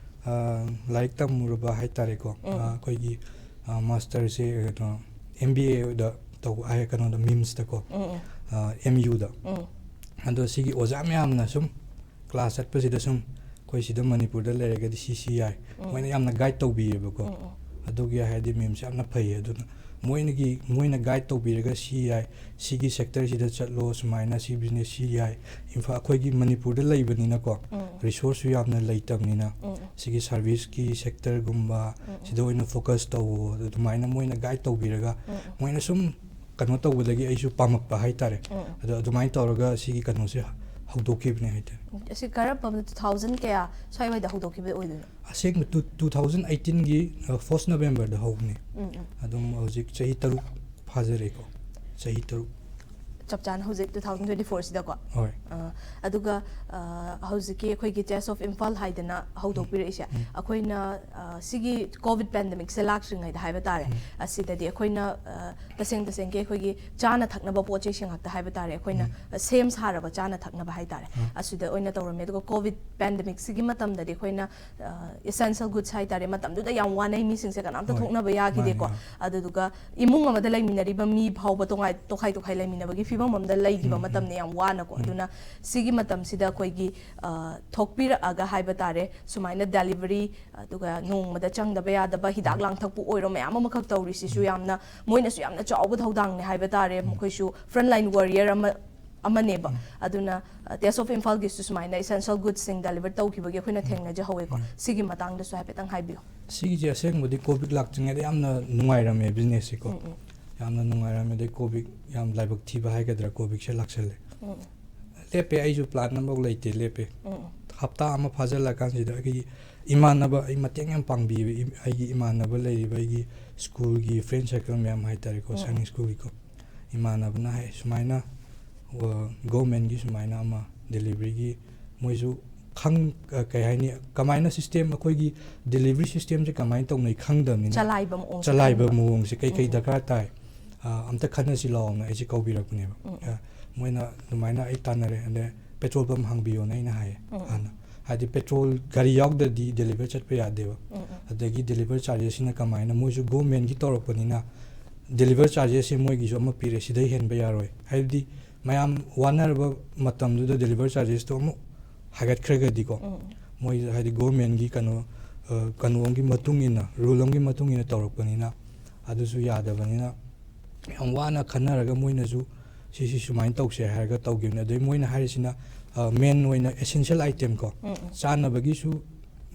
ꯑ, ꯂꯥꯏꯔꯤꯛ ꯇꯝꯃꯨꯔꯕ ꯍꯥꯏꯇꯥꯔꯦꯀꯣ꯫ ꯎꯝ. ꯑ, ꯑꯩꯈꯣꯏꯒꯤ, ꯑ, master ꯁꯦ ꯀꯩꯅꯣ, M B A ꯗ ꯇꯧꯕ, ꯑ, ꯀꯩꯅꯣꯗ, MIMS ꯇꯀꯣ, ꯎꯝ, ꯎꯝ. ꯑ, M U ꯗ꯫ ꯎꯝ. ꯑꯗꯣ ꯁꯤꯒꯤ ꯑꯣꯖꯥ ꯃꯌꯥꯝꯅ ꯁꯨꯝ class ꯆꯠꯄꯁꯤꯗ ꯁꯨꯝ ꯑꯩꯈꯣꯏ ꯁꯤꯗ ꯃꯅꯤꯄꯨꯔꯗ ꯂꯩꯔꯒꯗꯤ ꯁꯤ ꯁꯤ ꯌꯥꯏ, ꯎꯝ. ꯃꯣꯏꯅ ꯌꯥꯝꯅ guide ꯇꯧꯕꯤꯌꯦꯕꯀꯣ꯫ ꯎꯝ, ꯎꯝ. ꯑꯗꯨꯒꯤ ꯍꯥꯏꯗꯤ MIMS ꯁꯦ ꯌꯥꯝꯅ ꯐꯩꯌꯦ꯫ ꯑꯗꯨꯅ ꯃꯣꯏꯅꯒꯤ, ꯃꯣꯏꯅ guide ꯇꯧꯕꯤꯔꯒ ꯁꯤ ꯌꯥꯏ, ꯁꯤꯒꯤ sector ꯁꯤꯗ ꯆꯠꯂꯣ, ꯁꯨꯃꯥꯏꯅ ꯁꯤ business ꯁꯤ ꯌꯥꯏ꯫ ꯏꯝꯐꯥꯜ, ꯑꯩꯈꯣꯏꯒꯤ ꯃꯅꯤꯄꯨꯔꯗ ꯂꯩꯕꯅꯤꯅꯀꯣ, ꯎꯝ. resource ꯁꯨ ꯌꯥꯝꯅ ꯂꯩꯇꯕꯅꯤꯅ, ꯎꯝ, ꯎꯝ. ꯁꯤꯒꯤ service ꯀꯤ sector ꯒꯨꯝꯕ ꯎꯝ. ꯁꯤꯗ ꯑꯣꯏꯅ focus ꯇꯧꯋꯣ꯫ ꯑꯗꯨ ꯑꯗꯨꯃꯥꯏꯅ ꯃꯣꯏꯅ guide ꯇꯧꯕꯤꯔꯒ, ꯎꯝ, ꯎꯝ. ꯃꯣꯏꯅ ꯁꯨꯝ ꯀꯩꯅꯣ ꯇꯧꯕꯗꯒꯤ ꯑꯩꯁꯨ ꯄꯥꯝꯃꯛꯄ ꯍꯥꯏꯇꯥꯔꯦ꯫ ꯎꯝ. ꯑꯗꯣ ꯑꯗꯨꯃꯥꯏꯅ ꯇꯧꯔꯒ ꯁꯤꯒꯤ ꯀꯩꯅꯣꯁꯦ ꯍꯧꯗꯣꯛꯈꯤꯕꯅꯦ ꯍꯥꯏꯇꯥꯔꯦ꯫ ꯑꯁꯤ ꯀꯔꯝꯕ two thousand ꯀꯌꯥ ꯁ꯭ꯋꯥꯏꯋꯥꯏꯗ ꯍꯧꯗꯣꯛꯈꯤꯕ ꯑꯣꯏꯗꯣꯏꯅꯣ? ꯑꯁꯦꯡꯕ two, two thousand eighteen ꯒꯤ, ꯑ, first November ꯗ ꯍꯧꯕꯅꯦ꯫ ꯎꯝ, ꯎꯝ. ꯑꯗꯨꯝ ꯍꯧꯖꯤꯛ ꯆꯍꯤ ꯇꯔꯨꯛ ꯐꯥꯖꯔꯦꯀꯣ꯫ ꯆꯍꯤ ꯇꯔꯨꯛ꯫ ꯆꯞ ꯆꯥꯅ ꯍꯧꯖꯤꯛ two thousand twenty four ꯁꯤꯗꯀꯣ꯫ ꯍꯣꯏ꯫ ꯑ, ꯑꯗꯨꯒ ꯑ, ꯍꯧꯖꯤꯛꯀꯤ ꯑꯩꯈꯣꯏꯒꯤ Taste of Imphal ꯍꯥꯏꯗꯅ ꯍꯧꯗꯣꯛꯄꯤꯔꯛꯏꯁꯦ, ꯑꯩꯈꯣꯏꯅ ꯑ, ꯁꯤꯒꯤ ꯀꯣꯚꯤꯗ ꯄꯦꯟꯗꯦꯃꯤꯛꯁꯦ ꯂꯥꯛꯇ꯭ꯔꯤꯉꯩꯗ ꯍꯥꯏꯕ ꯇꯥꯔꯦ, ꯑꯁꯤꯗꯗꯤ ꯑꯩꯈꯣꯏꯅ ꯑ, ꯇꯁꯦꯡ ꯇꯁꯦꯡꯒꯤ ꯑꯩꯈꯣꯏꯒꯤ ꯆꯥꯅ ꯊꯛꯅꯕ ꯄꯣꯠ ꯆꯩꯁꯤꯡ ꯉꯥꯛꯇ ꯍꯥꯏꯕ ꯇꯥꯔꯦ, ꯑꯩꯈꯣꯏꯅ ꯁꯦꯝ ꯁꯥꯔꯕ ꯆꯥꯅ ꯊꯛꯅꯕ ꯍꯥꯏ ꯇꯥꯔꯦ, ꯑꯁꯤꯗ ꯑꯣꯏꯅ ꯇꯧꯔꯝꯃꯦ꯫ ꯑꯗꯨꯒ ꯀꯣꯚꯤꯗ ꯄꯦꯟꯗꯦꯃꯤꯛꯁꯤꯒꯤ ꯃꯇꯝꯗꯗꯤ ꯑꯩꯈꯣꯏꯅ essential goods ꯍꯥꯏ ꯇꯥꯔꯦ, ꯃꯇꯝꯗꯨꯗ ꯌꯥꯝ ꯋꯥꯅꯩ, ꯃꯤꯁꯤꯡꯁꯦ ꯀꯅꯥꯝꯇ ꯍꯣꯏ꯫ ꯊꯣꯛꯅꯕ ꯌꯥꯈꯤꯗꯦꯀꯣ꯫ ꯃꯥꯅꯦ, ꯑꯗꯨꯗꯨꯒ ꯏꯃꯨꯡ ꯑꯃꯗ ꯂꯩꯃꯤꯟꯅꯔꯤꯕ ꯃꯤ ꯐꯥꯎꯕ ꯇꯣꯉꯥꯏ ꯇꯣꯈꯥꯏ ꯇꯣꯈꯥꯏ ꯂꯩꯃꯤꯟꯅꯕꯒꯤ ꯐꯤꯕꯝ ꯑꯃꯗ ꯂꯩꯈꯤꯕ ꯃꯇꯝꯅꯤ ꯌꯥꯝ ꯋꯥꯅꯀꯣ꯫ ꯑꯗꯨꯅ ꯁꯤꯒꯤ ꯃꯇꯝꯁꯤꯗ ꯑꯩꯈꯣꯏꯒꯤ ꯑ, ꯊꯣꯛꯄꯤꯔꯛꯑꯒ ꯍꯥꯏꯕ ꯇꯥꯔꯦ, ꯁꯨꯃꯥꯏꯅ ꯗꯦꯂꯤꯚꯔꯤ, ꯑꯗꯨꯒ ꯅꯣꯡꯃꯗ ꯆꯪꯗꯕ ꯌꯥꯗꯕ ꯍꯤꯗꯥꯛ ꯂꯥꯡꯊꯛꯄꯨ ꯑꯣꯏꯔꯣ, ꯃꯌꯥꯝ ꯑꯃꯈꯛ ꯇꯧꯔꯤꯁꯤꯁꯨ ꯌꯥꯝꯅ, ꯃꯣꯏꯅꯁꯨ ꯌꯥꯝꯅ ꯆꯥꯎꯕ ꯊꯧꯗꯥꯡꯅꯦ ꯍꯥꯏꯕ ꯇꯥꯔꯦ꯫ ꯃꯈꯣꯏꯁꯨ front line warrior ꯑꯃ ꯑꯃꯅꯦꯕ꯫ ꯑꯗꯨꯅ Taste of Imphalꯒꯤꯁꯨ ꯁꯨꯃꯥꯏꯅ essential goodsꯁꯤꯡ ꯗꯦꯂꯤꯚꯔ ꯇꯧꯈꯤꯕꯒꯤ ꯑꯩꯈꯣꯏꯅ ꯊꯦꯡꯅꯖꯍꯧꯋꯦꯀꯣ꯫ ꯁꯤꯒꯤ ꯃꯇꯥꯡꯗꯁꯨ ꯍꯥꯏꯐꯦꯠꯇꯪ ꯍꯥꯏꯕꯤꯌꯨ꯫ ꯁꯤꯒꯤꯁꯦ ꯑꯁꯦꯡꯕꯗꯤ ꯀꯣꯚꯤꯗ ꯂꯥꯛꯇ꯭ꯔꯤꯉꯩꯗ ꯌꯥꯝꯅ ꯅꯨꯡꯉꯥꯏꯔꯝꯃꯦ ꯕꯤꯖꯤꯅꯦꯁꯁꯤꯀꯣ꯫ ꯌꯥꯝꯅ ꯅꯨꯡꯉꯥꯏꯔꯝꯃꯦ꯫ ꯑꯗꯩ ꯀꯣꯚꯤꯗ ꯌꯥꯝ ꯂꯥꯏꯕꯛ ꯊꯤꯕ ꯍꯥꯏꯒꯗ꯭ꯔꯥ, ꯀꯣꯚꯤꯗꯁꯦ ꯂꯥꯛꯁꯜꯂꯦ꯫ ꯂꯦꯞꯄꯦ, ꯑꯩꯁꯨ ꯄ꯭ꯂꯥꯟ ꯑꯃꯐꯥꯎ ꯂꯩꯇꯦ, ꯂꯦꯞꯄꯦ꯫ ꯍꯞꯇꯥ ꯑꯃ ꯐꯥꯖꯤꯜꯂꯀꯥꯟꯁꯤꯗ ꯑꯩꯒꯤ ꯏꯃꯥꯟꯅꯕ, ꯑꯩ ꯃꯇꯦꯡ ꯌꯥꯝ ꯄꯥꯡꯕꯤꯕ ꯏ- ꯑꯩꯒꯤ ꯏꯃꯥꯟꯅꯕ ꯂꯩꯔꯤꯕ, ꯑꯩꯒꯤ ꯁ꯭ꯀꯨꯜꯒꯤ ꯐ꯭ꯔꯦꯟ ꯁꯔꯀꯜ ꯃꯌꯥꯝ ꯍꯥꯏ ꯇꯥꯔꯦꯀꯣ, ꯁꯥꯏꯅꯤꯡ ꯁ꯭ꯀꯨꯜꯒꯤꯀꯣ, ꯏꯃꯥꯟꯅꯕꯅ ꯍꯥꯏ ꯁꯨꯃꯥꯏꯅ ꯒꯣꯔꯃꯦꯟꯒꯤ ꯁꯨꯃꯥꯏꯅ ꯑꯃ ꯗꯦꯂꯤꯚꯔꯤꯒꯤ ꯃꯣꯏꯁꯨ ꯈꯪ ꯑ, ꯀꯩ ꯍꯥꯏꯅꯤ, ꯀꯃꯥꯏꯅ ꯁꯤꯁꯇꯦꯝ, ꯑꯩꯈꯣꯏꯒꯤ ꯗꯦꯂꯤꯚꯔꯤ ꯁꯤꯁꯇꯦꯝꯁꯦ ꯀꯃꯥꯏꯅ ꯇꯧꯅꯩ ꯈꯪꯗꯕꯅꯤꯅ, ꯆꯂꯥꯏꯕ ꯃꯑꯣꯡꯁꯦ ꯆꯂꯥꯏꯕ ꯈꯪꯗꯕ꯫ ꯃꯑꯣꯡꯁꯦ ꯀꯩ ꯀꯩ ꯗꯔꯀꯥꯔ ꯇꯥꯏ, ꯑ, ꯑꯝꯇ ꯈꯟꯅꯁꯤ ꯂꯥꯛꯑꯣꯅ ꯑꯩꯁꯦ ꯀꯧꯕꯤꯔꯛꯄꯅꯦꯕ꯫ ꯑ, ꯃꯣꯏꯅ ꯑꯗꯨꯃꯥꯏꯅ ꯑꯩ ꯇꯥꯟꯅꯔꯦ, ꯑꯗꯩ ꯄꯦꯇ꯭ꯔꯣꯜ ꯄꯝ ꯍꯥꯡꯕꯤꯌꯣꯅ ꯑꯩꯅ ꯍꯥꯏꯌꯦ ꯍꯥꯟꯅ꯫ ꯍꯥꯏꯗꯤ ꯄꯦꯇ꯭ꯔꯣꯜ ꯒꯥꯔꯤ ꯌꯥꯎꯗ꯭ꯔꯗꯤ ꯗꯦꯂꯤꯚꯔ ꯆꯠꯄ ꯌꯥꯗꯦꯕ꯫ ꯑꯗꯒꯤ ꯗꯦꯂꯤꯚꯔ ꯆꯥꯔꯖꯦꯁꯁꯤꯅ ꯀꯃꯥꯏꯅ, ꯃꯣꯏꯁꯨ ꯒꯣꯔꯃꯦꯟꯒꯤ ꯇꯧꯔꯛꯄꯅꯤꯅ ꯗꯦꯂꯤꯚꯔ ꯆꯥꯔꯖꯦꯁꯁꯦ ꯃꯣꯏꯒꯤꯁꯨ ꯑꯃ ꯄꯤꯔꯦ, ꯁꯤꯗꯩ ꯍꯦꯟꯕ ꯌꯥꯔꯣꯏ꯫ ꯍꯥꯏꯕꯗꯤ ꯃꯌꯥꯝ ꯋꯥꯅꯔꯕ ꯃꯇꯝꯗꯨꯗ ꯗꯦꯂꯤꯚꯔ ꯆꯥꯔꯖꯦꯁꯇꯣ ꯑꯃꯨꯛ ꯍꯥꯏꯒꯠꯈ꯭ꯔꯒꯗꯤꯀꯣ, ꯃꯣꯏ ꯍꯥꯏꯗꯤ ꯒꯣꯔꯃꯦꯟꯒꯤ ꯀꯩꯅꯣ, ꯑ, ꯀꯩꯅꯣ ꯑꯃꯒꯤ ꯃꯇꯨꯡ ꯏꯟꯅ, ꯔꯨꯜ ꯑꯃꯒꯤ ꯃꯇꯨꯡ ꯏꯟꯅ ꯇꯧꯔꯛꯄꯅꯤꯅ ꯑꯗꯨꯁꯨ ꯌꯥꯗꯕꯅꯤꯅ ꯌꯥꯝ ꯋꯥꯅ ꯈꯟꯅꯔꯒ ꯃꯣꯏꯅꯁꯨ ꯁꯤꯁꯤ ꯁꯨꯃꯥꯏꯅ ꯇꯧꯁꯦ ꯍꯥꯏꯔꯒ ꯇꯧꯈꯤꯕꯅꯤ꯫ ꯑꯗꯩ ꯃꯣꯏꯅ ꯍꯥꯏꯔꯤꯁꯤꯅ, ꯑ, ꯃꯦꯟ ꯑꯣꯏꯅ essential item ꯀꯣ, ꯆꯥꯅꯕꯒꯤꯁꯨ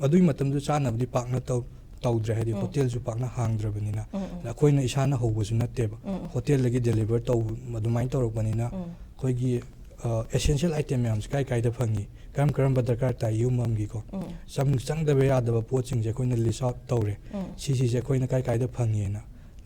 ꯑꯗꯨꯒꯤ ꯃꯇꯝꯗꯨ ꯆꯥꯅꯕꯗꯤ ꯄꯥꯛꯅ ꯇꯧ-, ꯇꯧꯗ꯭ꯔꯦ, ꯍꯥꯏꯗꯤ ꯍꯣꯇꯦꯜꯁꯨ ꯄꯥꯛꯅ ꯍꯥꯡꯗ꯭ꯔꯕꯅꯤꯅ꯫ ꯑꯗ ꯑꯩꯈꯣꯏꯅ ꯏꯁꯥꯅ ꯍꯧꯕꯁꯨ ꯅꯠꯇꯦꯕ, ꯍꯣꯇꯦꯜꯗꯒꯤ ꯗꯦꯂꯤꯚꯔ ꯇꯧꯕ ꯑꯗꯨꯃꯥꯏꯅ ꯇꯧꯔꯛꯄꯅꯤꯅ ꯑꯩꯈꯣꯏꯒꯤ essential item ꯃꯌꯥꯝꯁꯦ ꯀꯥꯏ ꯀꯥꯏꯗ ꯐꯪꯉꯤ, ꯀꯔꯝ ꯀꯔꯝꯕ ꯗꯔꯀꯥꯔ ꯇꯥꯏ ꯌꯨꯝ ꯑꯃꯒꯤꯀꯣ, ꯆꯪ-, ꯆꯪꯗꯕ ꯌꯥꯗꯕ ꯄꯣꯠꯁꯤꯡꯁꯦ ꯑꯩꯈꯣꯏꯅ list out ꯇꯧꯔꯦ꯫ ꯁꯤꯁꯤꯁꯦ ꯑꯩꯈꯣꯏꯅ ꯀꯥꯏ ꯀꯥꯏꯗ ꯐꯪꯉꯦꯅ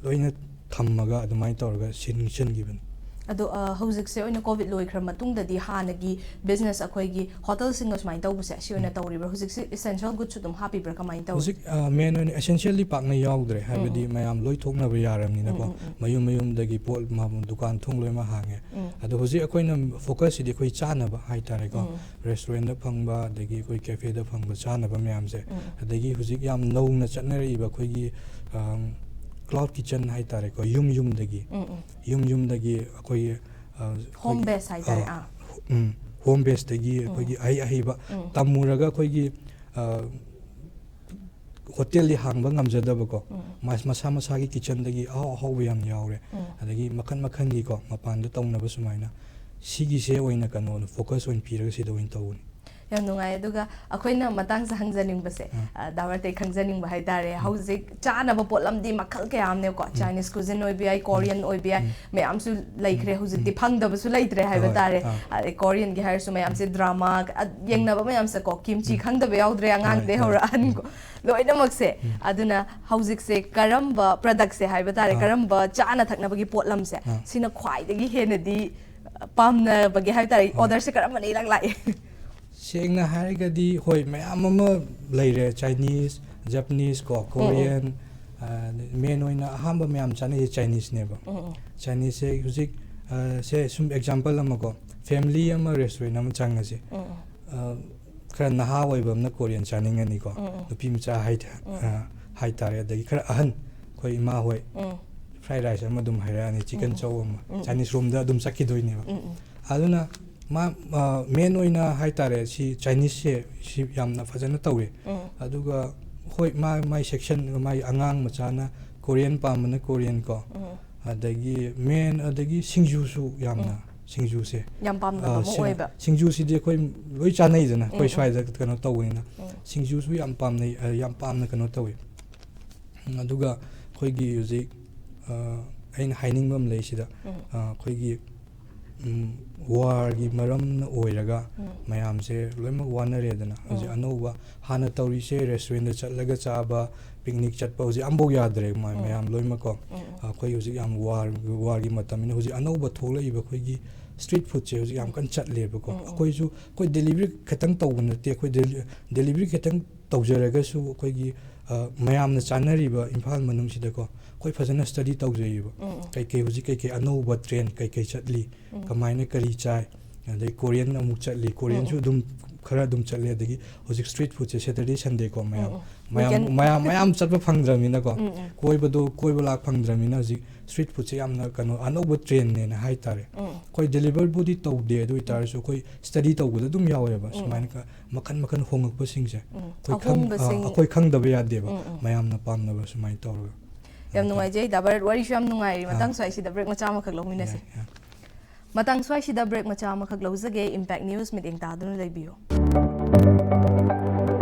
ꯂꯣꯏꯅ ꯊꯝꯃꯒ ꯑꯗꯨꯃꯥꯏꯅ ꯇꯧꯔꯒ ꯁꯤꯟ-, ꯁꯤꯟꯈꯤꯕꯅꯤ꯫ ꯑꯗꯣ ꯑ, ꯍꯧꯖꯤꯛꯁꯦ ꯑꯣꯏꯅ ꯀꯣꯚꯤꯗ ꯂꯣꯏꯈ꯭ꯔ ꯃꯇꯨꯡꯗꯗꯤ ꯍꯥꯟꯅꯒꯤ ꯕꯤꯖꯤꯅꯦꯁ ꯑꯩꯈꯣꯏꯒꯤ ꯍꯣꯇꯦꯜꯁꯤꯡꯒ ꯁꯨꯃꯥꯏꯅ ꯇꯧꯕꯁꯦ ꯁꯤ ꯑꯣꯏꯅ ꯇꯧꯔꯤꯕ꯭ꯔꯥ? ꯍꯧꯖꯤꯛꯁꯦ ꯏꯁꯦꯟꯁꯤꯌꯦꯜ ꯒꯨꯗꯁꯨ ꯑꯗꯨꯝ ꯍꯥꯞꯄꯤꯕ꯭ꯔꯥ? ꯀꯃꯥꯏꯅ ꯇꯧꯋꯤ? ꯍꯧꯖꯤꯛ ꯃꯦꯟ ꯑꯣꯏꯅ ꯑꯦꯁꯦꯟꯁꯤꯌꯦꯜꯗꯤ ꯄꯥꯛꯅ ꯌꯥꯎꯗ꯭ꯔꯦ, ꯍꯥꯏꯕꯗꯤ ꯃꯌꯥꯝ ꯂꯣꯏ ꯊꯣꯛꯅꯕ ꯌꯥꯔꯕꯅꯤꯅꯀꯣ, ꯃꯌꯨꯝ ꯃꯌꯨꯝꯗꯒꯤ ꯄꯣꯠ ꯃ- ꯗꯨꯀꯥꯟ ꯊꯣꯡ ꯂꯣꯏꯅꯃꯛ ꯍꯥꯡꯉꯦ꯫ ꯑꯗꯣ ꯍꯧꯖꯤꯛ ꯑꯩꯈꯣꯏꯅ ꯐꯣꯀꯁꯁꯤꯗꯤ ꯑꯩꯈꯣꯏ ꯆꯥꯅꯕ ꯍꯥꯏꯇꯥꯔꯦꯀꯣ, ꯔꯦꯁꯇꯨꯔꯦꯟꯗ ꯐꯪꯕ, ꯑꯗꯒꯤ ꯑꯩꯈꯣꯏ ꯀꯦꯐꯦꯗ ꯐꯪꯕ ꯆꯥꯅꯕ ꯃꯌꯥꯝꯁꯦ, ꯑꯗꯒꯤ ꯍꯧꯖꯤꯛ ꯌꯥꯝ ꯅꯧꯅ ꯆꯠꯅꯔꯛꯏꯕ ꯑꯩꯈꯣꯏꯒꯤ ꯀ꯭ꯂꯥꯎꯗ ꯀꯤꯆꯟ ꯍꯥꯏꯇꯥꯔꯦꯀꯣ, ꯌꯨꯝ ꯌꯨꯝꯗꯒꯤ ꯌꯨꯝ ꯌꯨꯝꯗꯒꯤ ꯑꯩꯈꯣꯏꯒꯤ ꯑ, ꯍꯣꯝ ꯑꯩꯈꯣꯏꯒꯤ, ꯕꯦꯁ ꯍꯥꯏꯇꯥꯔꯦ꯫ ꯑ, ꯑꯥ ꯎꯝ, ꯍꯣꯝ ꯕꯦꯁꯇꯒꯤ ꯑꯩꯈꯣꯏꯒꯤ ꯑꯍꯩ ꯑꯍꯩꯕ ꯇꯝꯃꯨꯔꯒ ꯑꯩꯈꯣꯏꯒꯤ ꯑ, ꯍꯣꯇꯦꯜꯗꯤ ꯍꯥꯡꯕ ꯉꯝꯖꯗꯕꯀꯣ, ꯃꯁꯥ ꯃꯁꯥꯒꯤ ꯀꯤꯆꯟꯗꯒꯤ ꯑꯍꯥꯎ ꯑꯍꯥꯎꯕ ꯌꯥꯝ ꯌꯥꯎꯔꯦ꯫ ꯑꯗꯒꯤ ꯃꯈꯟ ꯃꯈꯟꯒꯤꯀꯣ, ꯃꯄꯥꯟꯗ ꯇꯧꯅꯕ ꯁꯨꯃꯥꯏꯅ, ꯁꯤꯒꯤꯁꯦ ꯑꯣꯏꯅ ꯀꯩꯅꯣ ꯐꯣꯀꯁ ꯑꯣꯏꯅ ꯄꯤꯔꯒ ꯁꯤꯗ ꯑꯣꯏꯅ ꯇꯧꯕꯅꯤ꯫ ꯌꯥꯝ ꯅꯨꯡꯉꯥꯏ꯫ ꯑꯗꯨꯒ ꯑꯩꯈꯣꯏꯅ ꯃꯇꯥꯡꯁꯦ ꯍꯪꯖꯅꯤꯡꯕꯁꯦ, ꯑ, ꯗꯥ ꯋꯥꯔꯇꯩ ꯈꯪꯖꯅꯤꯡꯕ ꯍꯥꯏꯇꯥꯔꯦ, ꯍꯧꯖꯤꯛ ꯆꯥꯅꯕ ꯄꯣꯠꯂꯝꯗꯤ ꯃꯈꯜ ꯀꯌꯥ ꯑꯃꯅꯦꯀꯣ, ꯆꯥꯏꯅꯤꯁ ꯀꯨꯖꯤꯟ ꯑꯣꯏꯕ ꯌꯥꯏ, ꯀꯣꯔꯤꯌꯟ ꯑꯣꯏꯕ ꯌꯥꯏ, ꯃꯌꯥꯝꯁꯨ ꯂꯩꯈ꯭ꯔꯦ꯫ ꯍꯧꯖꯤꯛꯇꯤ ꯐꯪꯗꯕꯁꯨ ꯂꯩꯇ꯭ꯔꯦ ꯍꯥꯏꯕ ꯍꯣꯏ, ꯇꯥꯔꯦ꯫ ꯑꯥ꯫ ꯑꯗꯩ ꯀꯣꯔꯤꯌꯟꯒꯤ ꯍꯥꯏꯔꯁꯨ ꯃꯌꯥꯝꯁꯦ, ꯗ꯭ꯔꯃꯥ, ꯑ, ꯌꯦꯡꯅꯕ ꯃꯌꯥꯝꯁꯦꯀꯣ, ꯀꯤꯝꯆꯤ ꯍꯣꯏ, ꯈꯪꯗꯕ ꯌꯥꯎꯗ꯭ꯔꯦ, ꯑꯉꯥꯡꯗꯩ ꯍꯣꯏ, ꯍꯧꯔ ꯍꯣꯏ꯫ ꯑꯍꯟ ꯂꯣꯏꯅꯃꯛꯁꯦ꯫ ꯑꯗꯨꯅ ꯍꯧꯖꯤꯛꯁꯦ ꯀꯔꯝꯕ ꯄ꯭ꯔꯗꯛꯁꯦ ꯍꯥꯏꯕ ꯇꯥꯔꯦ, ꯑꯥ꯫ ꯀꯔꯝꯕ ꯆꯥꯅ ꯊꯛꯅꯕꯒꯤ ꯄꯣꯠꯂꯝꯁꯦ, ꯑꯥ꯫ ꯁꯤꯅ ꯈ꯭ꯋꯥꯏꯗꯒꯤ ꯍꯦꯟꯅꯗꯤ ꯄꯥꯝꯅꯕꯒꯦ ꯍꯥꯏꯕ ꯇꯥꯔꯦ, ꯍꯣꯏ꯫ ꯑꯣꯔꯗꯔꯁꯦ ꯀꯔꯝꯕꯅ ꯏꯂꯥꯛ ꯂꯥꯛꯑꯦ? ꯁꯦꯡꯅ ꯍꯥꯏꯔꯒꯗꯤ ꯍꯣꯏ, ꯃꯌꯥꯝ ꯑꯃ ꯂꯩꯔꯦ, ꯆꯥꯏꯅꯤꯁ, ꯖꯄꯅꯤꯁ ꯀꯣ, ꯀꯣꯔꯤꯌꯟ, ꯑ, ꯃꯦꯟ ꯑꯣꯏꯅ ꯑꯍꯥꯟꯕ ꯃꯌꯥꯝ ꯆꯥꯅꯩꯁꯦ ꯆꯥꯏꯅꯤꯁꯅꯦꯕ꯫ ꯆꯥꯏꯅꯤꯁꯁꯦ ꯍꯧꯖꯤꯛ, ꯑ, ꯁꯦ ꯁꯨꯝ ꯑꯦꯛꯖꯥꯝꯄꯜ ꯑꯃꯀꯣ, ꯐꯦꯃꯤꯂꯤ ꯑꯃ ꯔꯦꯁꯇꯨꯔꯦꯟ ꯑꯃ ꯆꯪꯉꯁꯦ꯫ ꯑ, ꯈꯔ ꯅꯍꯥ ꯑꯣꯏꯕ ꯑꯃꯅ ꯀꯣꯔꯤꯌꯟ ꯆꯥꯅꯤꯡꯉꯅꯤꯀꯣ, ꯅꯨꯄꯤ ꯃꯆꯥ ꯍꯥꯏ-, ꯑ, ꯍꯥꯏꯇꯥꯔꯦ, ꯑꯗꯒꯤ ꯈꯔ ꯑꯍꯟ, ꯑꯩꯈꯣꯏ ꯏꯃꯥ ꯍꯣꯏ, ꯐ꯭ꯔꯥꯏ ꯔꯥꯏꯁ ꯑꯃ ꯑꯗꯨꯝ ꯍꯥꯏꯔꯛꯑꯅꯤ, ꯆꯤꯀꯟ ꯆꯧ ꯑꯃ, ꯆꯥꯏꯅꯤꯁ ꯔꯣꯝꯗ ꯑꯗꯨꯝ ꯆꯠꯈꯤꯗꯣꯏꯅꯦꯕ꯫ ꯑꯗꯨꯅ ꯃꯥ, ꯑ, ꯃꯦꯟ ꯑꯣꯏꯅ ꯍꯥꯏꯇꯥꯔꯦ, ꯁꯤ ꯆꯥꯏꯅꯤꯁꯁꯦ ꯁꯤ ꯌꯥꯝꯅ ꯐꯖꯅ ꯇꯧꯋꯦ꯫ ꯑꯗꯨꯒ ꯍꯣꯏ, ꯃꯥ, ꯃꯥꯏ ꯁꯦꯛꯁꯟ, ꯃꯥꯏ ꯑꯉꯥꯡ ꯃꯆꯥꯅ ꯀꯣꯔꯤꯌꯟ ꯄꯥꯝꯕꯅ ꯀꯣꯔꯤꯌꯟ ꯀꯣ, ꯑꯗꯒꯤ ꯃꯦꯟ, ꯑꯗꯒꯤ ꯁꯤꯡꯖꯨꯁꯨ ꯌꯥꯝꯅ, ꯁꯤꯡꯖꯨꯁꯦ꯫ ꯌꯥꯝ ꯄꯥꯝꯅꯕ ꯑ, ꯑꯃ ꯁꯤꯡ-, ꯑꯣꯏꯕ꯫ ꯁꯤꯡꯖꯨꯁꯤꯗꯤ ꯑꯩꯈꯣꯏ ꯂꯣꯏ ꯆꯥꯅꯩꯗꯅ, ꯑꯩꯈꯣꯏ ꯁ꯭ꯋꯥꯏꯗ ꯀꯩꯅꯣ ꯇꯧꯕꯅꯤꯅ꯫ ꯁꯤꯡꯖꯨꯁꯨ ꯌꯥꯝ ꯄꯥꯝꯅꯩ, ꯑ, ꯌꯥꯝ ꯄꯥꯝꯅ ꯀꯩꯅꯣ ꯇꯧꯋꯤ꯫ ꯎꯝ, ꯑꯗꯨꯒ ꯑꯩꯈꯣꯏꯒꯤ ꯍꯧꯖꯤꯛ, ꯑ, ꯑꯩꯅ ꯍꯥꯏꯅꯤꯡꯕ ꯑꯃ ꯂꯩ ꯁꯤꯗ꯫ ꯑ, ꯑꯩꯈꯣꯏꯒꯤ, ꯎꯝ, ꯋꯥꯔꯒꯤ ꯃꯔꯝꯅ ꯑꯣꯏꯔꯒ ꯃꯌꯥꯝꯁꯦ ꯂꯣꯏꯅꯃꯛ ꯋꯥꯅꯔꯦꯗꯅ꯫ ꯍꯧꯖꯤꯛ ꯑꯅꯧꯕ ꯍꯥꯟꯅ ꯇꯧꯔꯤꯁꯦ ꯔꯦꯁꯇꯨꯔꯦꯟꯗ ꯆꯠꯂꯒ ꯆꯥꯕ, ꯄꯤꯛꯅꯤꯛ ꯆꯠꯄ ꯍꯧꯖꯤꯛ ꯑꯝꯐꯥꯎ ꯌꯥꯗ꯭ꯔꯦ ꯃ- ꯃꯌꯥꯝ ꯂꯣꯏꯅꯃꯛꯀꯣ꯫ ꯑꯩꯈꯣꯏ ꯍꯧꯖꯤꯛ ꯌꯥꯝ ꯋꯥꯔ ꯋꯥꯔꯒꯤ ꯃꯇꯝꯅꯤꯅ ꯍꯧꯖꯤꯛ ꯑꯅꯧꯕ ꯊꯣꯛꯂꯛꯏꯕ ꯑꯩꯈꯣꯏꯒꯤ ꯁ꯭ꯇ꯭ꯔꯤꯠ ꯐꯨꯗꯁꯦ ꯍꯧꯖꯤꯛ ꯌꯥꯝ ꯀꯟꯅ ꯆꯠꯂꯦꯕꯀꯣ꯫ ꯑꯩꯈꯣꯏꯁꯨ ꯑꯩꯈꯣꯏ ꯗꯦꯂꯤꯚꯔꯤ ꯈꯛꯇꯪ ꯇꯧꯕ ꯅꯠꯇꯦ꯫ ꯑꯩꯈꯣꯏ ꯗꯦꯂꯤꯚꯔꯤ ꯈꯛꯇꯪ ꯇꯧꯖꯔꯒꯁꯨ ꯑꯩꯈꯣꯏꯒꯤ ꯃꯌꯥꯝꯅ ꯆꯥꯅꯔꯤꯕ ꯏꯝꯐꯥꯜ ꯃꯅꯨꯡꯁꯤꯗꯀꯣ ꯑꯩꯈꯣꯏ ꯐꯖꯅ ꯁ꯭ꯇꯗꯤ ꯇꯧꯖꯩꯌꯦꯕ꯫ ꯀꯩꯀꯩ ꯍꯧꯖꯤꯛ ꯀꯩꯀꯩ ꯑꯅꯧꯕ ꯇ꯭ꯔꯦꯟ ꯀꯩꯀꯩ ꯆꯠꯂꯤ, ꯀꯃꯥꯏꯅ ꯀꯔꯤ ꯆꯥꯏ, ꯑꯗꯩ ꯀꯣꯔꯤꯌꯟ ꯑꯃꯨꯛ ꯆꯠꯂꯤ꯫ ꯀꯣꯔꯤꯌꯟꯁꯨ ꯑꯗꯨꯝ ꯈꯔ ꯑꯗꯨꯝ ꯆꯠꯂꯦ꯫ ꯑꯗꯒꯤ ꯍꯧꯖꯤꯛ ꯁ꯭ꯇ꯭ꯔꯤꯠ ꯐꯨꯗꯁꯦ ꯁꯦꯇꯔꯗꯦ ꯁꯟꯗꯦꯀꯣ ꯃꯌꯥꯝ ꯃꯌꯥꯝ Weekend. ꯃꯌꯥꯝ ꯃꯌꯥꯝ ꯆꯠꯄ ꯐꯪꯗ꯭ꯔꯕꯅꯤꯅꯀꯣ꯫ ꯀꯣꯏꯕꯗꯣ ꯀꯣꯏꯕ ꯂꯥꯛ ꯐꯪꯗ꯭ꯔꯕꯅꯤꯅ ꯍꯧꯖꯤꯛ ꯁ꯭ꯇ꯭ꯔꯤꯠ ꯐꯨꯗꯁꯦ ꯌꯥꯝꯅ ꯀꯩꯅꯣ ꯑꯅꯧꯕ ꯇ꯭ꯔꯦꯟꯅꯦꯅ ꯍꯥꯏꯇꯥꯔꯦ꯫ ꯑꯩꯈꯣꯏ ꯗꯦꯂꯤꯚꯔꯕꯨꯗꯤ ꯇꯧꯗꯦ, ꯑꯗꯨ ꯑꯣꯏꯇꯥꯔꯁꯨ ꯑꯩꯈꯣꯏ ꯁ꯭ꯇꯗꯤ ꯇꯧꯕꯗ ꯑꯗꯨꯝ ꯌꯥꯎꯋꯦꯕ꯫ ꯁꯨꯃꯥꯏꯅ ꯀ- ꯃꯈꯟ ꯃꯈꯟ ꯍꯣꯡꯉꯛꯄꯁꯤꯡꯁꯦ ꯑꯩꯈꯣꯏ ꯈꯪ- ꯑ, ꯑꯍꯣꯡꯕꯁꯤꯡ꯫ ꯑꯩꯈꯣꯏ ꯈꯪꯗꯕ ꯌꯥꯗꯦꯕ꯫ ꯃꯌꯥꯝꯅ ꯄꯥꯝꯅꯕ ꯁꯨꯃꯥꯏꯅ ꯇꯧꯔꯒ꯫ ꯌꯥꯝ ꯅꯨꯡꯉꯥꯏꯖꯩ ꯗꯥ ꯚꯥꯔꯠ, ꯋꯥꯔꯤꯁꯨ ꯌꯥꯝ ꯅꯨꯡꯉꯥꯏꯔꯤ꯫ ꯃꯇꯥꯡ ꯁ꯭ꯋꯥꯏꯁꯤꯗ ꯕ꯭ꯔꯦꯛ ꯃꯆꯥ ꯑꯃꯈꯛ ꯂꯧꯃꯤꯟꯅꯁꯤ꯫ ꯌꯥꯏ, ꯌꯥꯏ꯫ ꯃꯇꯥꯡ ꯁ꯭ꯋꯥꯏꯁꯤꯗ ꯕ꯭ꯔꯦꯛ ꯃꯆꯥ ꯑꯃꯈꯛ ꯂꯧꯖꯒꯦ꯫ ꯏꯝꯄꯦꯛ ꯅ꯭ꯌꯨꯁ ꯃꯤꯠꯌꯦꯡ ꯇꯥꯗꯨꯅ ꯂꯩꯕꯤꯌꯨ꯫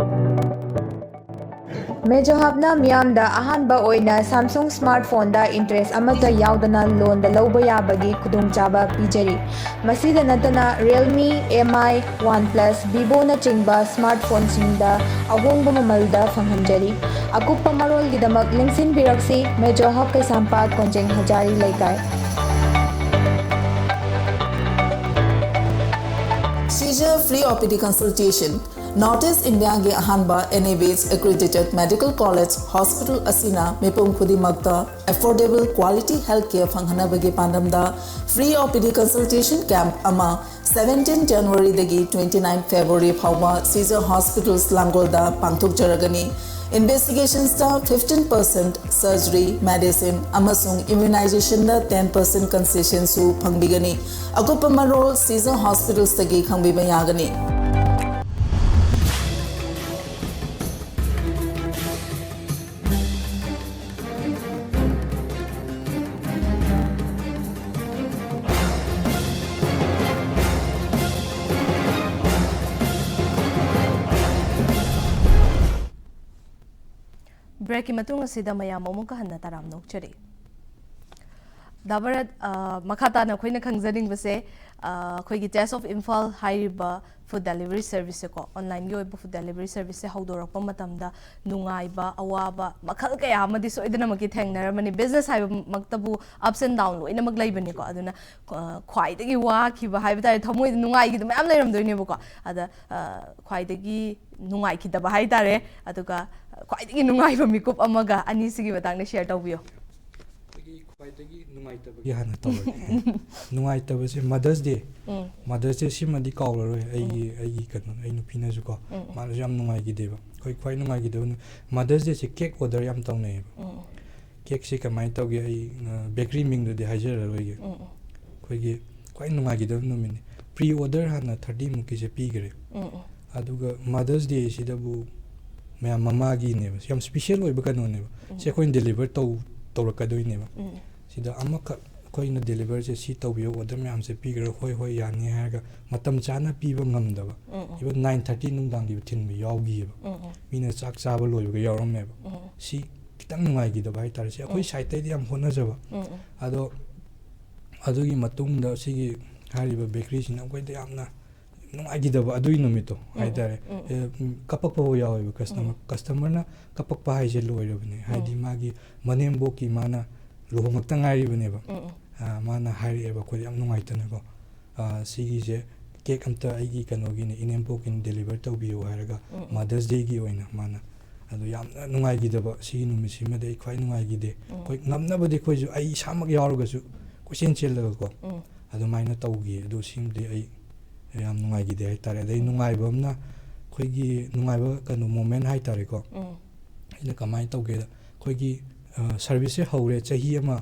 ꯃꯦꯖꯣ ꯍꯕꯅ ꯃꯤꯌꯥꯝꯗ ꯑꯍꯥꯟꯕ ꯑꯣꯏꯅ ꯁꯥꯝꯁꯨꯡ ꯁ꯭ꯃꯥꯔꯠ ꯐꯣꯟꯗ ꯏꯟꯇꯔꯦꯁ ꯑꯃꯠꯇ ꯌꯥꯎꯗꯅ ꯂꯣꯟꯗ ꯂꯧꯕ ꯌꯥꯕꯒꯤ ꯈꯨꯗꯣꯡꯆꯥꯕ ꯄꯤꯖꯔꯤ꯫ ꯃꯁꯤꯗ ꯅꯠꯇꯅ ꯔꯤꯌꯦꯜꯃꯤ, ꯑꯦꯝ ꯑꯥꯏ, ꯋꯥꯟ ꯄ꯭ꯂꯁ, ꯚꯤꯚꯣꯅꯆꯤꯡꯕ ꯁ꯭ꯃꯥꯔꯠ ꯐꯣꯟꯁꯤꯡꯗ ꯑꯍꯣꯡꯕ ꯃꯃꯜꯗ ꯐꯪꯍꯟꯖꯔꯤ꯫ ꯑꯀꯨꯞꯄ ꯃꯔꯣꯜꯒꯤꯗꯃꯛ ꯂꯦꯡꯁꯤꯟꯕꯤꯔꯛꯁꯤ ꯃꯦꯖꯣ ꯍꯕ ꯀꯩꯁꯥꯝꯄꯥꯠ ꯀꯣꯟꯖꯦꯡ ꯍꯖꯥꯔꯤ ꯂꯩꯀꯥꯏ꯫ Seizure Free O P D Consultation. North East India ꯒꯤ ꯑꯍꯥꯟꯕ N A B H accredited medical college hospital ꯑꯁꯤꯅ ꯃꯤꯄꯨꯝ ꯈꯨꯗꯤꯡꯃꯛꯇ affordable quality health care ꯐꯪꯍꯟꯅꯕꯒꯤ ꯄꯥꯟꯗꯝꯗ free O P D consultation camp ꯑꯃ seventeen January ꯗꯒꯤ twenty-nine February ꯐꯥꯎꯕ Seizure Hospitals ꯂꯥꯡꯒꯣꯜꯗ ꯄꯥꯡꯊꯣꯛꯆꯔꯒꯅꯤ꯫ Investigations ꯇ fifteen percent, surgery, medicine ꯑꯃꯁꯨꯡ immunization ꯗ ten percent concession ꯁꯨ ꯐꯪꯕꯤꯒꯅꯤ꯫ ꯑꯀꯨꯞꯄ ꯃꯔꯣꯜ Seizure Hospitals ꯇꯒꯤ ꯈꯪꯕꯤꯕ ꯌꯥꯒꯅꯤ꯫ ꯕ꯭ꯔꯦꯛꯀꯤ ꯃꯇꯨꯡ ꯑꯁꯤꯗ ꯃꯌꯥꯝ ꯑꯃꯨꯛꯀ ꯍꯟꯅ ꯇꯔꯥꯝꯅ ꯑꯣꯛꯆꯔꯤ꯫ ꯗꯥ ꯚꯥꯔꯠ, ꯑ, ꯃꯈꯥ ꯇꯥꯅ ꯑꯩꯈꯣꯏꯅ ꯈꯪꯖꯅꯤꯡꯕꯁꯦ, ꯑ, ꯑꯩꯈꯣꯏꯒꯤ Taste of Imphal ꯍꯥꯏꯔꯤꯕ ꯐꯨꯗ ꯗꯦꯂꯤꯚꯔꯤ ꯁꯔꯚꯤꯁꯁꯦꯀꯣ, ꯑꯣꯟꯂꯥꯏꯟꯒꯤ ꯑꯣꯏꯕ ꯐꯨꯗ ꯗꯦꯂꯤꯚꯔꯤ ꯁꯔꯚꯤꯁꯁꯦ ꯍꯧꯗꯣꯔꯛꯄ ꯃꯇꯝꯗ ꯅꯨꯡꯉꯥꯏꯕ, ꯑꯋꯥꯕ ꯃꯈꯜ ꯀꯌꯥ ꯑꯃꯗꯤ ꯁꯣꯏꯗꯅꯃꯛꯀꯤ ꯊꯦꯡꯅꯔꯝꯃꯅꯤ꯫ ꯕꯤꯖꯤꯅꯦꯁ ꯍꯥꯏꯕꯃꯛꯇꯕꯨ ups and down ꯂꯣꯏꯅꯃꯛ ꯂꯩꯕꯅꯤꯀꯣ꯫ ꯑꯗꯨꯅ, ꯑ, ꯈ꯭ꯋꯥꯏꯗꯒꯤ ꯋꯥꯈꯤꯕ ꯍꯥꯏꯕ ꯇꯥꯔꯦ, ꯊꯃꯣꯏꯗ ꯅꯨꯡꯉꯥꯏꯈꯤꯗꯕ ꯃꯌꯥꯝ ꯂꯩꯔꯝꯗꯣꯏꯅꯦꯕꯀꯣ꯫ ꯑꯗ, ꯑ, ꯈ꯭ꯋꯥꯏꯗꯒꯤ ꯅꯨꯡꯉꯥꯏꯈꯤꯗꯕ ꯍꯥꯏ ꯇꯥꯔꯦ, ꯑꯗꯨꯒ ꯈ꯭ꯋꯥꯏꯗꯒꯤ ꯅꯨꯡꯉꯥꯏꯕ ꯃꯤꯀꯨꯞ ꯑꯃꯒ ꯑꯅꯤꯁꯤꯒꯤ ꯃꯇꯥꯡꯗ ꯁꯤꯌꯔ ꯇꯧꯕꯤꯌꯣ꯫ ꯑꯩꯈꯣꯏꯒꯤ ꯈ꯭ꯋꯥꯏꯗꯒꯤ ꯅꯨꯡꯉꯥꯏꯇꯕꯒꯤ ꯍꯥꯟꯅ ꯇꯧꯔꯒꯦ꯫ ꯅꯨꯡꯉꯥꯏꯇꯕꯁꯦ Mother's Day꯫ ꯎꯝ꯫ Mother's Day ꯁꯤꯃꯗꯤ ꯀꯥꯎꯔꯔꯣꯏ ꯑꯩꯒꯤ, ꯎꯝ꯫ ꯑꯩꯒꯤ ꯀꯩꯅꯣ, ꯑꯩ ꯅꯨꯄꯤꯅꯁꯨꯀꯣ, ꯎꯝ, ꯎꯝ꯫ ꯃꯥꯅꯁꯨ ꯌꯥꯝ ꯅꯨꯡꯉꯥꯏꯈꯤꯗꯦꯕ꯫ ꯑꯩꯈꯣꯏ ꯈ꯭ꯋꯥꯏ ꯅꯨꯡꯉꯥꯏꯈꯤꯗꯕ ꯅꯨ-, Mother's Dayꯁꯦ cake order ꯌꯥꯝ ꯇꯧꯅꯩꯌꯦꯕ꯫ ꯎꯝ, ꯎꯝ꯫ Cakeꯁꯦ ꯀꯃꯥꯏꯅ ꯇꯧꯒꯦ, ꯑꯩ, ꯑ, bakery ꯃꯤꯡꯗꯨꯗꯤ ꯍꯥꯏꯖꯔꯔꯣꯏꯒꯦ꯫ ꯎꯝ, ꯎꯝ꯫ ꯑꯩꯈꯣꯏꯒꯤ ꯈ꯭ꯋꯥꯏ ꯅꯨꯡꯉꯥꯏꯈꯤꯗꯕ ꯅꯨꯃꯤꯠꯅꯤ꯫ Pre order ꯍꯥꯟꯅ thirty ꯃꯨꯛꯀꯤꯁꯦ ꯄꯤꯈ꯭ꯔꯦ꯫ ꯎꯝ, ꯎꯝ꯫ ꯑꯗꯨꯒ Mother's Day ꯁꯤꯗꯕꯨ ꯃꯌꯥꯝ ꯃꯃꯥꯒꯤꯅꯦꯕ, ꯌꯥꯝ special ꯑꯣꯏꯕ ꯀꯩꯅꯣꯅꯦꯕ꯫ ꯎꯝ꯫ ꯁꯤ ꯑꯩꯈꯣꯏꯅ deliver ꯇꯧ-, ꯇꯧꯔꯛꯀꯗꯣꯏꯅꯦꯕ꯫ ꯎꯝ꯫ ꯁꯤꯗ ꯑꯃꯈꯛ ꯑꯩꯈꯣꯏꯅ deliverꯁꯦ ꯁꯤ ꯇꯧꯕꯤꯌꯣ, order ꯃꯌꯥꯝꯁꯦ ꯄꯤꯈ꯭ꯔꯣ, ꯍꯣꯏ, ꯍꯣꯏ, ꯌꯥꯅꯤ ꯍꯥꯏꯔꯒ ꯃꯇꯝ ꯆꯥꯅ ꯄꯤꯕ ꯉꯝꯗꯕ꯫ ꯎꯝ, ꯎꯝ꯫ Even nine thirty ꯅꯨꯡꯗꯥꯡꯒꯤ ꯊꯤꯟꯕ ꯌꯥꯎꯈꯤꯑꯕ꯫ ꯎꯝ, ꯎꯝ꯫ ꯃꯤꯅ ꯆꯥꯛ ꯆꯥꯕ ꯂꯣꯏꯕꯒ ꯌꯥꯎꯔꯝꯃꯦꯕ꯫ ꯎꯝ, ꯎꯝ꯫ ꯁꯤ ꯈꯤꯇꯪ ꯅꯨꯡꯉꯥꯏꯈꯤꯗꯕ ꯍꯥꯏꯇꯥꯔꯦ꯫ ꯁꯤ ꯑꯩꯈꯣꯏ ꯎꯝ꯫ Sideꯇꯩꯗꯤ ꯌꯥꯝ ꯍꯣꯠꯅꯖꯕ꯫ ꯎꯝ, ꯎꯝ꯫ ꯑꯗꯣ ꯑꯗꯨꯒꯤ ꯃꯇꯨꯡꯗ ꯁꯤꯒꯤ ꯍꯥꯏꯔꯤꯕ bakeryꯁꯤꯅ ꯑꯩꯈꯣꯏꯗ ꯌꯥꯝꯅ ꯅꯨꯡꯉꯥꯏꯈꯤꯗꯕ ꯑꯗꯨꯒꯤ ꯅꯨꯃꯤꯠꯇꯣ ꯎꯝ, ꯍꯥꯏꯇꯥꯔꯦ꯫ ꯎꯝ, ꯎꯝ꯫ ꯑꯦ, ꯎꯝ, ꯀꯞꯄꯛꯄ ꯐꯥꯎ ꯌꯥꯎꯋꯦꯕ customer꯫ ꯎꯝ꯫ Customerꯅ ꯀꯞꯄꯛꯄ ꯍꯥꯏꯁꯦ ꯂꯣꯏꯔꯕꯅꯦ꯫ ꯍꯥꯏꯗꯤ ꯎꯝ꯫ ꯃꯥꯒꯤ ꯃꯅꯦꯝꯕꯣꯛꯀꯤ ꯃꯥꯅ ꯂꯨꯍꯣꯡꯂꯛꯇ ꯉꯥꯏꯔꯤꯕꯅꯦꯕ꯫ ꯎꯝ, ꯎꯝ꯫ ꯑ, ꯃꯥꯅ ꯍꯥꯏꯔꯛꯑꯦꯕ ꯑꯩꯈꯣꯏꯗ ꯌꯥꯝ ꯅꯨꯡꯉꯥꯏꯇꯅꯀꯣ꯫ "ꯑ, ꯁꯤꯒꯤꯁꯦ cake ꯑꯝꯇ ꯑꯩꯒꯤ ꯀꯩꯅꯣꯒꯤꯅꯦ, ꯏꯅꯦꯝꯄꯣꯛꯀꯤꯅꯦ, deliver ꯇꯧꯕꯤꯌꯨ" ꯍꯥꯏꯔꯒ ꯎꯝ, ꯎꯝ꯫ Mother's Dayꯒꯤ ꯑꯣꯏꯅ ꯃꯥꯅ ꯑꯗꯣ ꯌꯥꯝꯅ ꯅꯨꯡꯉꯥꯏꯈꯤꯗꯕ ꯁꯤꯒꯤ ꯅꯨꯃꯤꯠꯁꯤꯃꯗꯤ ꯑꯩ ꯈ꯭ꯋꯥꯏ ꯅꯨꯡꯉꯥꯏꯈꯤꯗꯦ꯫ ꯎꯝ꯫ ꯑꯩꯈꯣꯏ ꯉꯝꯅꯕꯗꯤ ꯑꯩꯈꯣꯏꯁꯨ ꯑꯩ ꯏꯁꯥꯃꯛ ꯌꯥꯎꯔꯒꯁꯨ ꯀꯣꯏꯆꯦꯟ ꯆꯦꯜꯂꯒꯀꯣ ꯎꯝ꯫ ꯑꯗꯨꯃꯥꯏꯅ ꯇꯧꯈꯤ꯫ ꯑꯗꯣ ꯁꯤꯃꯗꯤ ꯑꯩ ꯌꯥꯝ ꯅꯨꯡꯉꯥꯏꯈꯤꯗꯦ ꯍꯥꯏꯇꯥꯔꯦ꯫ ꯑꯗꯩ ꯎꯝ꯫ ꯅꯨꯡꯉꯥꯏꯕ ꯑꯃꯅ ꯑꯩꯈꯣꯏꯒꯤ ꯅꯨꯡꯉꯥꯏꯕ ꯀꯩꯅꯣ moment ꯍꯥꯏꯇꯥꯔꯦꯀꯣ꯫ ꯎꯝ꯫ ꯑꯩꯅ ꯀꯃꯥꯏꯅ ꯇꯧꯒꯦꯗ ꯑꯩꯈꯣꯏꯒꯤ, ꯑ, serviceꯁꯦ ꯍꯧꯔꯦ ꯆꯍꯤ ꯑꯃ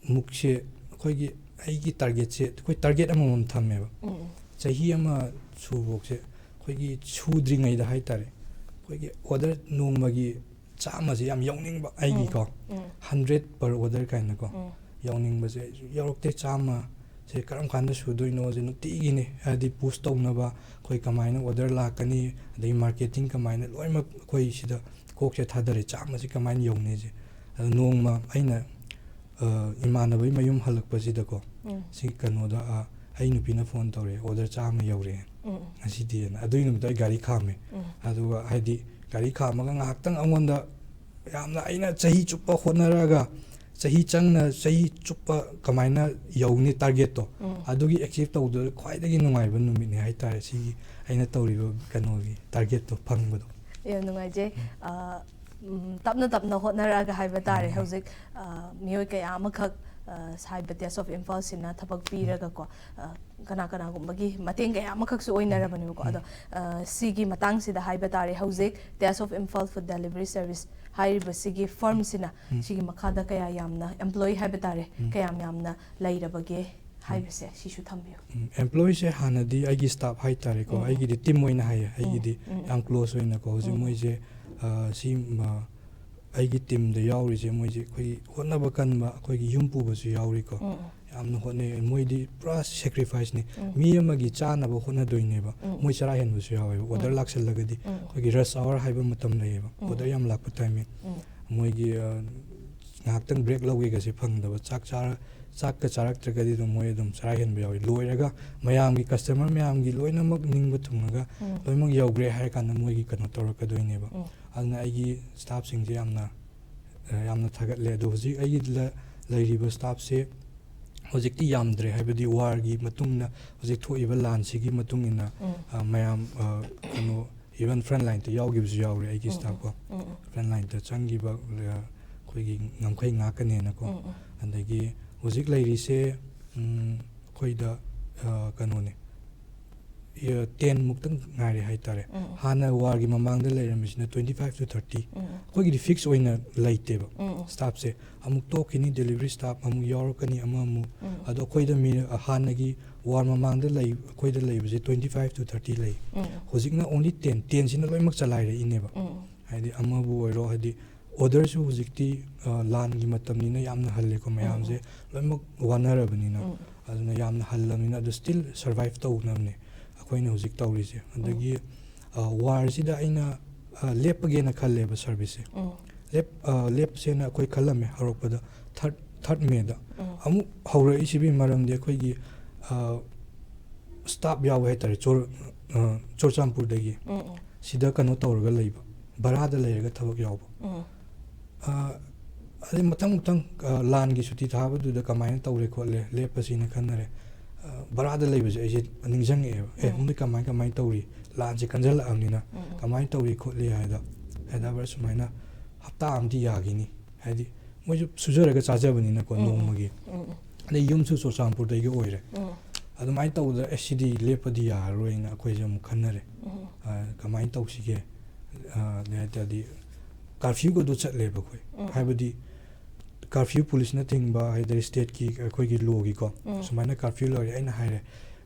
ꯃꯨꯛꯁꯦ ꯑꯩꯈꯣꯏꯒꯤ ꯑꯩꯒꯤ targetꯁꯦ ꯑꯩꯈꯣꯏ target ꯑꯃꯃꯝ ꯊꯝꯃꯦꯕ꯫ ꯎꯝ, ꯎꯝ꯫ ꯆꯍꯤ ꯑꯃ ꯁꯨꯕꯣꯛꯁꯦ ꯑꯩꯈꯣꯏꯒꯤ ꯁꯨꯗ꯭ꯔꯤꯉꯩꯗ ꯍꯥꯏꯇꯥꯔꯦ, ꯑꯩꯈꯣꯏꯒꯤ order ꯅꯣꯡꯃꯒꯤ ꯆꯥꯝꯃꯁꯦ ꯌꯥꯝ ꯌꯧꯅꯤꯡꯕ ꯑꯩꯒꯤꯀꯣ, ꯎꯝ, ꯎꯝ꯫ Hundred per order ꯀꯥꯏꯅꯀꯣ, ꯎꯝ꯫ ꯌꯧꯅꯤꯡꯕꯁꯦ ꯑꯩꯁꯨ ꯌꯧꯔꯛꯇꯦ꯫ ꯆꯥꯝꯃꯁꯦ ꯀꯔꯝ ꯀꯥꯟꯗ ꯁꯨꯗꯣꯏꯅꯣꯁꯦ ꯅꯨꯡꯇꯤꯒꯤꯅꯦ, ꯍꯥꯏꯗꯤ push ꯇꯧꯅꯕ, ꯑꯩꯈꯣꯏ ꯀꯃꯥꯏꯅ order ꯂꯥꯛꯀꯅꯤ, ꯑꯗꯒꯤ marketing ꯀꯃꯥꯏꯅ, ꯂꯣꯏꯅꯃꯛ ꯑꯩꯈꯣꯏ ꯁꯤꯗ ꯀꯣꯛꯁꯦ ꯊꯥꯗꯔꯦ, ꯆꯥꯝꯃꯁꯦ ꯀꯃꯥꯏꯅ ꯌꯧꯅꯤꯁꯦ꯫ ꯑꯗꯣ ꯅꯣꯡꯃ ꯑꯩꯅ, ꯏꯃꯥꯟꯅꯕꯒꯤ ꯃꯌꯨꯝ ꯍꯜꯂꯛꯄꯁꯤꯗꯀꯣ, ꯎꯝ ꯁꯤ ꯀꯩꯅꯣꯗ, ꯑ, ꯑꯩ ꯅꯨꯄꯤꯅ ꯐꯣꯟ ꯇꯧꯔꯛꯑꯦ, "ꯑꯣꯔꯗꯔ ꯆꯥꯝꯃ ꯌꯧꯔꯛꯑꯦ ꯎꯝ ꯉꯁꯤꯗꯤꯅ"꯫ ꯑꯗꯨꯒꯤ ꯅꯨꯃꯤꯠꯇꯣ ꯑꯩ ꯒꯥꯔꯤ ꯈꯥꯝꯃꯦ꯫ ꯎꯝ ꯑꯗꯨꯒ ꯍꯥꯏꯗꯤ ꯒꯥꯔꯤ ꯈꯥꯝꯃꯒ ꯉꯥꯏꯍꯥꯛꯇꯪ ꯑꯩꯉꯣꯟꯗ ꯌꯥꯝꯅ ꯑꯩꯅ ꯆꯍꯤ ꯆꯨꯞꯄ ꯍꯣꯠꯅꯔꯛꯑꯒ, ꯆꯍꯤ ꯆꯪꯅ ꯆꯍꯤ ꯆꯨꯞꯄ ꯀꯃꯥꯏꯅ ꯌꯧꯅꯤ ꯇꯥꯔꯒꯦꯠꯇꯣ, ꯎꯝ ꯑꯗꯨꯒꯤ ꯑꯦꯆꯤꯞ ꯇꯧꯕꯗ ꯈ꯭ꯋꯥꯏꯗꯒꯤ ꯅꯨꯡꯉꯥꯏꯕ ꯅꯨꯃꯤꯠꯅꯤ ꯍꯥꯏꯇꯥꯔꯦ, ꯁꯤꯒꯤ ꯑꯩꯅ ꯇꯧꯔꯤꯕ ꯀꯩꯅꯣꯒꯤ ꯇꯥꯔꯒꯦꯠꯇꯣ ꯐꯪꯕꯗꯣ꯫ ꯌꯥꯝ ꯅꯨꯡꯉꯥꯏꯖꯩ꯫ ꯑ, ꯎꯝ, ꯇꯞꯅ ꯇꯞꯅ ꯍꯣꯠꯅꯔꯛꯑꯒ ꯍꯥꯏꯕ ꯇꯥꯔꯦ꯫ ꯍꯧꯖꯤꯛ, ꯑ, ꯃꯤꯑꯣꯏ ꯀꯌꯥ ꯑꯃꯈꯛ, ꯑ, ꯍꯥꯏꯕ ꯇꯦꯁ ꯑꯣꯐ ꯏꯝꯐꯥꯜꯁꯤꯅ ꯊꯕꯛ ꯄꯤꯔꯒꯀꯣ, ꯑ, ꯀꯅꯥ ꯀꯅꯥꯒꯨꯝꯕꯒꯤ ꯃꯇꯦꯡ ꯀꯌꯥ ꯑꯃꯈꯛꯁꯨ ꯑꯣꯏꯅꯔꯕꯅꯦꯕꯀꯣ꯫ ꯑꯗꯣ, ꯑ, ꯁꯤꯒꯤ ꯃꯇꯥꯡꯁꯤꯗ ꯍꯥꯏꯕ ꯇꯥꯔꯦ, ꯍꯧꯖꯤꯛ Taste of Imphal food delivery service ꯍꯥꯏꯔꯤꯕꯁꯤꯒꯤ ꯐꯔꯝꯁꯤꯅ ꯎꯝ ꯁꯤꯒꯤ ꯃꯈꯥꯗ ꯀꯌꯥ ꯌꯥꯝꯅ ꯑꯦꯝꯄ꯭ꯂꯣꯌꯤ ꯍꯥꯏꯕ ꯇꯥꯔꯦ, ꯎꯝ ꯀꯌꯥꯝ ꯌꯥꯝꯅ ꯂꯩꯔꯕꯒꯦ ꯍꯥꯏꯕꯁꯦ ꯁꯤꯁꯨ ꯊꯝꯕꯤꯌꯨ꯫ ꯎꯝ, ꯑꯦꯝꯄ꯭ꯂꯣꯌꯤꯁꯦ ꯍꯥꯟꯅꯗꯤ ꯑꯩꯒꯤ ꯁ꯭ꯇꯥꯐ ꯍꯥꯏꯇꯥꯔꯦꯀꯣ, ꯎꯝ, ꯎꯝ꯫ ꯑꯩꯒꯤꯗꯤ ꯇꯤꯝ ꯑꯣꯏꯅ ꯍꯥꯏꯌꯦ, ꯎꯝ, ꯑꯩꯒꯤꯗꯤ ꯎꯝ, ꯌꯥꯝ ꯀ꯭ꯂꯣꯁ ꯑꯣꯏꯅꯀꯣ꯫ ꯍꯧꯖꯤꯛ ꯎꯝ꯫ ꯃꯣꯏꯁꯦ, ꯑ, ꯁꯤ, ꯃ, ꯑꯩꯒꯤ ꯇꯤꯝꯗ ꯌꯥꯎꯔꯤꯁꯦ ꯃꯣꯏꯁꯦ ꯑꯩꯈꯣꯏꯒꯤ ꯍꯣꯠꯅꯕ ꯀꯟꯕ, ꯑꯩꯈꯣꯏꯒꯤ ꯌꯨꯝ ꯄꯨꯕꯁꯨ ꯌꯥꯎꯔꯤꯀꯣ꯫ ꯎꯝ, ꯎꯝ꯫ ꯌꯥꯝꯅ ꯍꯣꯠꯅꯩ ꯃꯣꯏꯗꯤ, ꯄꯨꯔꯥ ꯁꯦꯀ꯭ꯔꯤꯐꯥꯏꯁꯅꯤ꯫ ꯎꯝ꯫ ꯃꯤ ꯑꯃꯒꯤ ꯆꯥꯅꯕ ꯍꯣꯠꯅꯗꯣꯏꯅꯦꯕ꯫ ꯎꯝ꯫ ꯃꯣꯏ ꯆꯔꯥ ꯍꯦꯟꯕꯁꯨ ꯌꯥꯎꯋꯦꯕ, ꯑꯣꯔꯗꯔ ꯎꯝ꯫ ꯂꯥꯛꯁꯜꯂꯒꯗꯤ꯫ ꯎꯝ꯫ ꯑꯩꯈꯣꯏꯒꯤ ꯔꯁ ꯑꯋꯥꯔ ꯍꯥꯏꯕ ꯃꯇꯝ ꯂꯩꯌꯦꯕ, ꯎꯝ꯫ ꯑꯣꯔꯗꯔ ꯌꯥꯝ ꯂꯥꯛꯄ ꯇꯥꯏꯃꯤꯡ꯫ ꯎꯝ꯫ ꯃꯣꯏꯒꯤ, ꯑ, ꯉꯥꯏꯍꯥꯛꯇꯪ ꯕ꯭ꯔꯦꯛ ꯂꯧꯒꯦꯒꯁꯦ ꯐꯪꯗꯕ, ꯆꯥꯛ ꯆꯥꯔ-, ꯆꯥꯛꯀ ꯆꯥꯔꯛꯇ꯭ꯔꯒꯗꯤ ꯑꯗꯨꯝ ꯃꯣꯏ ꯑꯗꯨꯝ ꯆꯔꯥ ꯍꯦꯟꯕ ꯌꯥꯎꯋꯤ꯫ ꯂꯣꯏꯔꯒ ꯃꯌꯥꯝꯒꯤ, ꯀꯁꯇꯃꯔ ꯃꯌꯥꯝꯒꯤ ꯂꯣꯏꯅꯃꯛ ꯅꯤꯡꯕ ꯊꯨꯡꯉꯒ ꯎꯝ꯫ ꯂꯣꯏꯅꯃꯛ ꯌꯧꯈ꯭ꯔꯦ ꯍꯥꯏꯔ ꯀꯥꯟꯗ ꯃꯣꯏꯒꯤ ꯀꯩꯅꯣ ꯇꯧꯔꯛꯀꯗꯣꯏꯅꯦꯕ꯫ ꯎꯝ꯫ ꯑꯗꯨꯅ ꯑꯩꯒꯤ ꯁ꯭ꯇꯥꯐꯁꯤꯡꯁꯦ ꯌꯥꯝꯅ, ꯑ, ꯌꯥꯝꯅ ꯊꯥꯒꯠꯂꯦ꯫ ꯑꯗꯣ ꯍꯧꯖꯤꯛ ꯑꯩꯒꯤ ꯂ-, ꯂꯩꯔꯤꯕ ꯁ꯭ꯇꯥꯐꯁꯦ ꯍꯧꯖꯤꯛꯇꯤ ꯌꯥꯝꯗ꯭ꯔꯦ, ꯍꯥꯏꯕꯗꯤ ꯋꯥꯔꯒꯤ ꯃꯇꯨꯡꯗ ꯍꯧꯖꯤꯛ ꯊꯣꯛꯏꯕ ꯂꯥꯟꯁꯤꯒꯤ ꯃꯇꯨꯡ ꯏꯟꯅ, ꯎꯝ꯫ ꯑ, ꯃꯌꯥꯝ, ꯑ, ꯀꯩꯅꯣ, ꯏꯚꯟ ꯐ꯭ꯔꯟ ꯂꯥꯏꯟꯗ ꯌꯥꯎꯈꯤꯕꯁꯨ ꯌꯥꯎꯔꯦ ꯑꯩꯒꯤ ꯎꯝ, ꯁ꯭ꯇꯥꯐꯀꯣ꯫ ꯎꯝ, ꯎꯝ꯫ ꯐ꯭ꯔꯟ ꯂꯥꯏꯟꯗ ꯆꯪꯈꯤꯕ, ꯑ, ꯑꯩꯈꯣꯏꯒꯤ ꯉꯝꯈꯩ ꯉꯥꯛꯀꯅꯦꯅꯀꯣ꯫ ꯎꯝ, ꯎꯝ꯫ ꯑꯗꯒꯤ ꯍꯧꯖꯤꯛ ꯂꯩꯔꯤꯁꯦ, ꯎꯝ, ꯑꯩꯈꯣꯏꯗ, ꯑ, ꯀꯩꯅꯣꯅꯦ, ꯑ, ꯇꯦꯟ ꯃꯨꯛꯇꯪ ꯉꯥꯏꯔꯦ ꯍꯥꯏꯇꯥꯔꯦ꯫ ꯎꯝ, ꯎꯝ꯫ ꯍꯥꯟꯅ ꯋꯥꯔꯒꯤ ꯃꯃꯥꯡꯗ ꯂꯩꯔꯝꯃꯤꯁꯤꯅ twenty five to thirty꯫ ꯎꯝ, ꯎꯝ꯫ ꯑꯩꯈꯣꯏꯒꯤꯗꯤ ꯐꯤꯛꯁ ꯑꯣꯏꯅ ꯂꯩꯇꯦꯕ꯫ ꯎꯝ, ꯎꯝ꯫ ꯁ꯭ꯇꯥꯐꯁꯦ ꯑꯃꯨꯛ ꯇꯣꯛꯈꯤꯅꯤ, ꯗꯦꯂꯤꯚꯔꯤ ꯁ꯭ꯇꯥꯐ ꯑꯃꯨꯛ ꯌꯥꯎꯔꯛꯀꯅꯤ, ꯑꯃ ꯑꯃꯨꯛ꯫ ꯎꯝ꯫ ꯑꯗꯣ ꯑꯩꯈꯣꯏꯗ ꯃꯤ, ꯍꯥꯟꯅꯒꯤ ꯋꯥꯔ ꯃꯃꯥꯡꯗ ꯂꯩ, ꯑꯩꯈꯣꯏꯗ ꯂꯩꯕꯁꯦ twenty five to thirty ꯂꯩ꯫ ꯎꯝ꯫ ꯍꯧꯖꯤꯛꯅ only ten, ꯇꯦꯟꯁꯤꯅ ꯂꯣꯏꯅꯃꯛ ꯆꯂꯥꯏꯔꯛꯏꯅꯦꯕ꯫ ꯎꯝ, ꯎꯝ꯫ ꯍꯥꯏꯗꯤ ꯑꯃꯕꯨ ꯑꯣꯏꯔꯣ, ꯍꯥꯏꯗꯤ ꯑꯣꯔꯗꯔꯁꯨ ꯍꯧꯖꯤꯛꯇꯤ, ꯑ, ꯂꯥꯟꯒꯤ ꯃꯇꯝꯅꯤꯅ ꯌꯥꯝꯅ ꯍꯜꯂꯦꯀꯣ, ꯃꯌꯥꯝꯁꯦ ꯎꯝ, ꯂꯣꯏꯅꯃꯛ ꯋꯥꯅꯔꯕꯅꯤꯅ꯫ ꯎꯝ꯫ ꯑꯗꯨꯅ ꯌꯥꯝꯅ ꯍꯜꯂꯕꯅꯤꯅ ꯑꯗꯨ still survive ꯇꯧꯅꯕꯅꯦ ꯑꯩꯈꯣꯏꯅ ꯍꯧꯖꯤꯛ ꯇꯧꯔꯤꯁꯦ꯫ ꯑꯗꯒꯤ, ꯑ, ꯋꯥꯔꯁꯤꯗ ꯑꯩꯅ, ꯑ, ꯂꯦꯞꯄꯒꯦꯅ ꯈꯜꯂꯦꯕ ꯁꯔꯚꯤꯁꯁꯦ꯫ ꯎꯝ꯫ ꯂꯦꯞ-, ꯑ, ꯂꯦꯞꯁꯦꯅ ꯑꯩꯈꯣꯏ ꯈꯜꯂꯝꯃꯦ ꯍꯧꯔꯛꯄꯗ꯫ ꯊꯥꯔꯠ, ꯊꯥꯔꯠ ꯃꯦꯗ꯫ ꯎꯝ꯫ ꯑꯃꯨꯛ ꯍꯧꯔꯛꯏꯁꯤꯒꯤ ꯃꯔꯝꯗꯤ ꯑꯩꯈꯣꯏꯒꯤ, ꯑ, ꯁ꯭ꯇꯥꯐ ꯌꯥꯎꯋꯦ ꯍꯥꯏꯇꯥꯔꯦ, ꯆꯨꯔ-, ꯑ, ꯆꯨꯔꯆꯥꯟꯄꯨꯔꯗꯒꯤ꯫ ꯎꯝ, ꯎꯝ꯫ ꯁꯤꯗ ꯀꯩꯅꯣ ꯇꯧꯔꯒ ꯂꯩꯕ, ꯚꯔꯥꯗ ꯂꯩꯔꯒ ꯊꯕꯛ ꯌꯥꯎꯕ꯫ ꯎꯝ꯫ ꯑ, ꯑꯗꯩ ꯃꯊꯪ ꯃꯊꯪ, ꯑ, ꯂꯥꯟꯒꯤ ꯁꯨꯇꯤ ꯊꯥꯕꯗꯨꯗ ꯀꯃꯥꯏꯅ ꯇꯧꯔꯦ ꯈꯣꯠꯂꯦ, ꯂꯦꯞꯄꯁꯤꯅ ꯈꯟꯅꯔꯦ꯫ ꯑ, ꯚꯔꯥꯗ ꯂꯩꯕꯁꯦ ꯑꯩꯁꯦ ꯅꯤꯡꯁꯤꯡꯉꯛꯑꯦꯕ꯫ ꯑꯦ, ꯎꯝ꯫ ꯃꯣꯏ ꯀꯃꯥꯏ, ꯀꯃꯥꯏꯅ ꯇꯧꯔꯤ? ꯂꯥꯟꯁꯦ ꯀꯟꯁꯤꯜꯂꯛꯑꯕꯅꯤꯅ ꯎꯝ, ꯎꯝ꯫ ꯀꯃꯥꯏꯅ ꯇꯧꯔꯤ ꯈꯣꯠꯂꯤ ꯍꯥꯏꯗ, ꯍꯥꯏꯗ ꯁꯨꯃꯥꯏꯅ ꯍꯞꯇꯥ ꯑꯃꯗꯤ ꯌꯥꯈꯤꯅꯤ꯫ ꯍꯥꯏꯗꯤ ꯃꯣꯏꯁꯨ ꯁꯨꯖꯔꯒ ꯆꯥꯖꯕꯅꯤꯅꯀꯣ, ꯎꯝ, ꯎꯝ꯫ ꯅꯣꯡꯃꯒꯤ꯫ ꯎꯝ, ꯎꯝ꯫ ꯑꯗꯩ ꯌꯨꯝꯁꯨ ꯆꯨꯔꯆꯥꯟꯄꯨꯔꯗꯒꯤ ꯑꯣꯏꯔꯦ꯫ ꯎꯝ꯫ ꯑꯗꯨꯃꯥꯏꯅ ꯇꯧꯕꯗ, "ꯑꯦ, ꯁꯤꯗꯤ ꯂꯦꯞꯄꯗꯤ ꯌꯥꯔꯔꯣꯏꯅ" ꯑꯩꯈꯣꯏꯁꯦ ꯑꯃꯨꯛ ꯈꯟꯅꯔꯦ꯫ ꯎꯝ꯫ ꯑ, ꯀꯃꯥꯏꯅ ꯇꯧꯁꯤꯒꯦ? ꯑ, ꯑꯗꯨ ꯍꯥꯏ ꯇꯥꯔꯗꯤ ꯀꯥꯔꯐ꯭ꯌꯨꯒꯗꯣ ꯆꯠꯂꯦꯕ ꯑꯩꯈꯣꯏ꯫ ꯎꯝ꯫ ꯍꯥꯏꯕꯗꯤ ꯀꯥꯔꯐ꯭ꯌꯨ ꯄꯨꯂꯤꯁꯅ ꯊꯤꯡꯕ, ꯍꯥꯏ ꯇꯥꯔꯗꯤ ꯁ꯭ꯇꯦꯠꯀꯤ ꯑꯩꯈꯣꯏꯒꯤ ꯂꯣꯒꯤꯀꯣ, ꯎꯝ꯫ ꯁꯨꯃꯥꯏꯅ ꯀꯥꯔꯐ꯭ꯌꯨ ꯂꯣꯏꯔꯦ꯫ ꯑꯩꯅ ꯍꯥꯏꯔꯦ,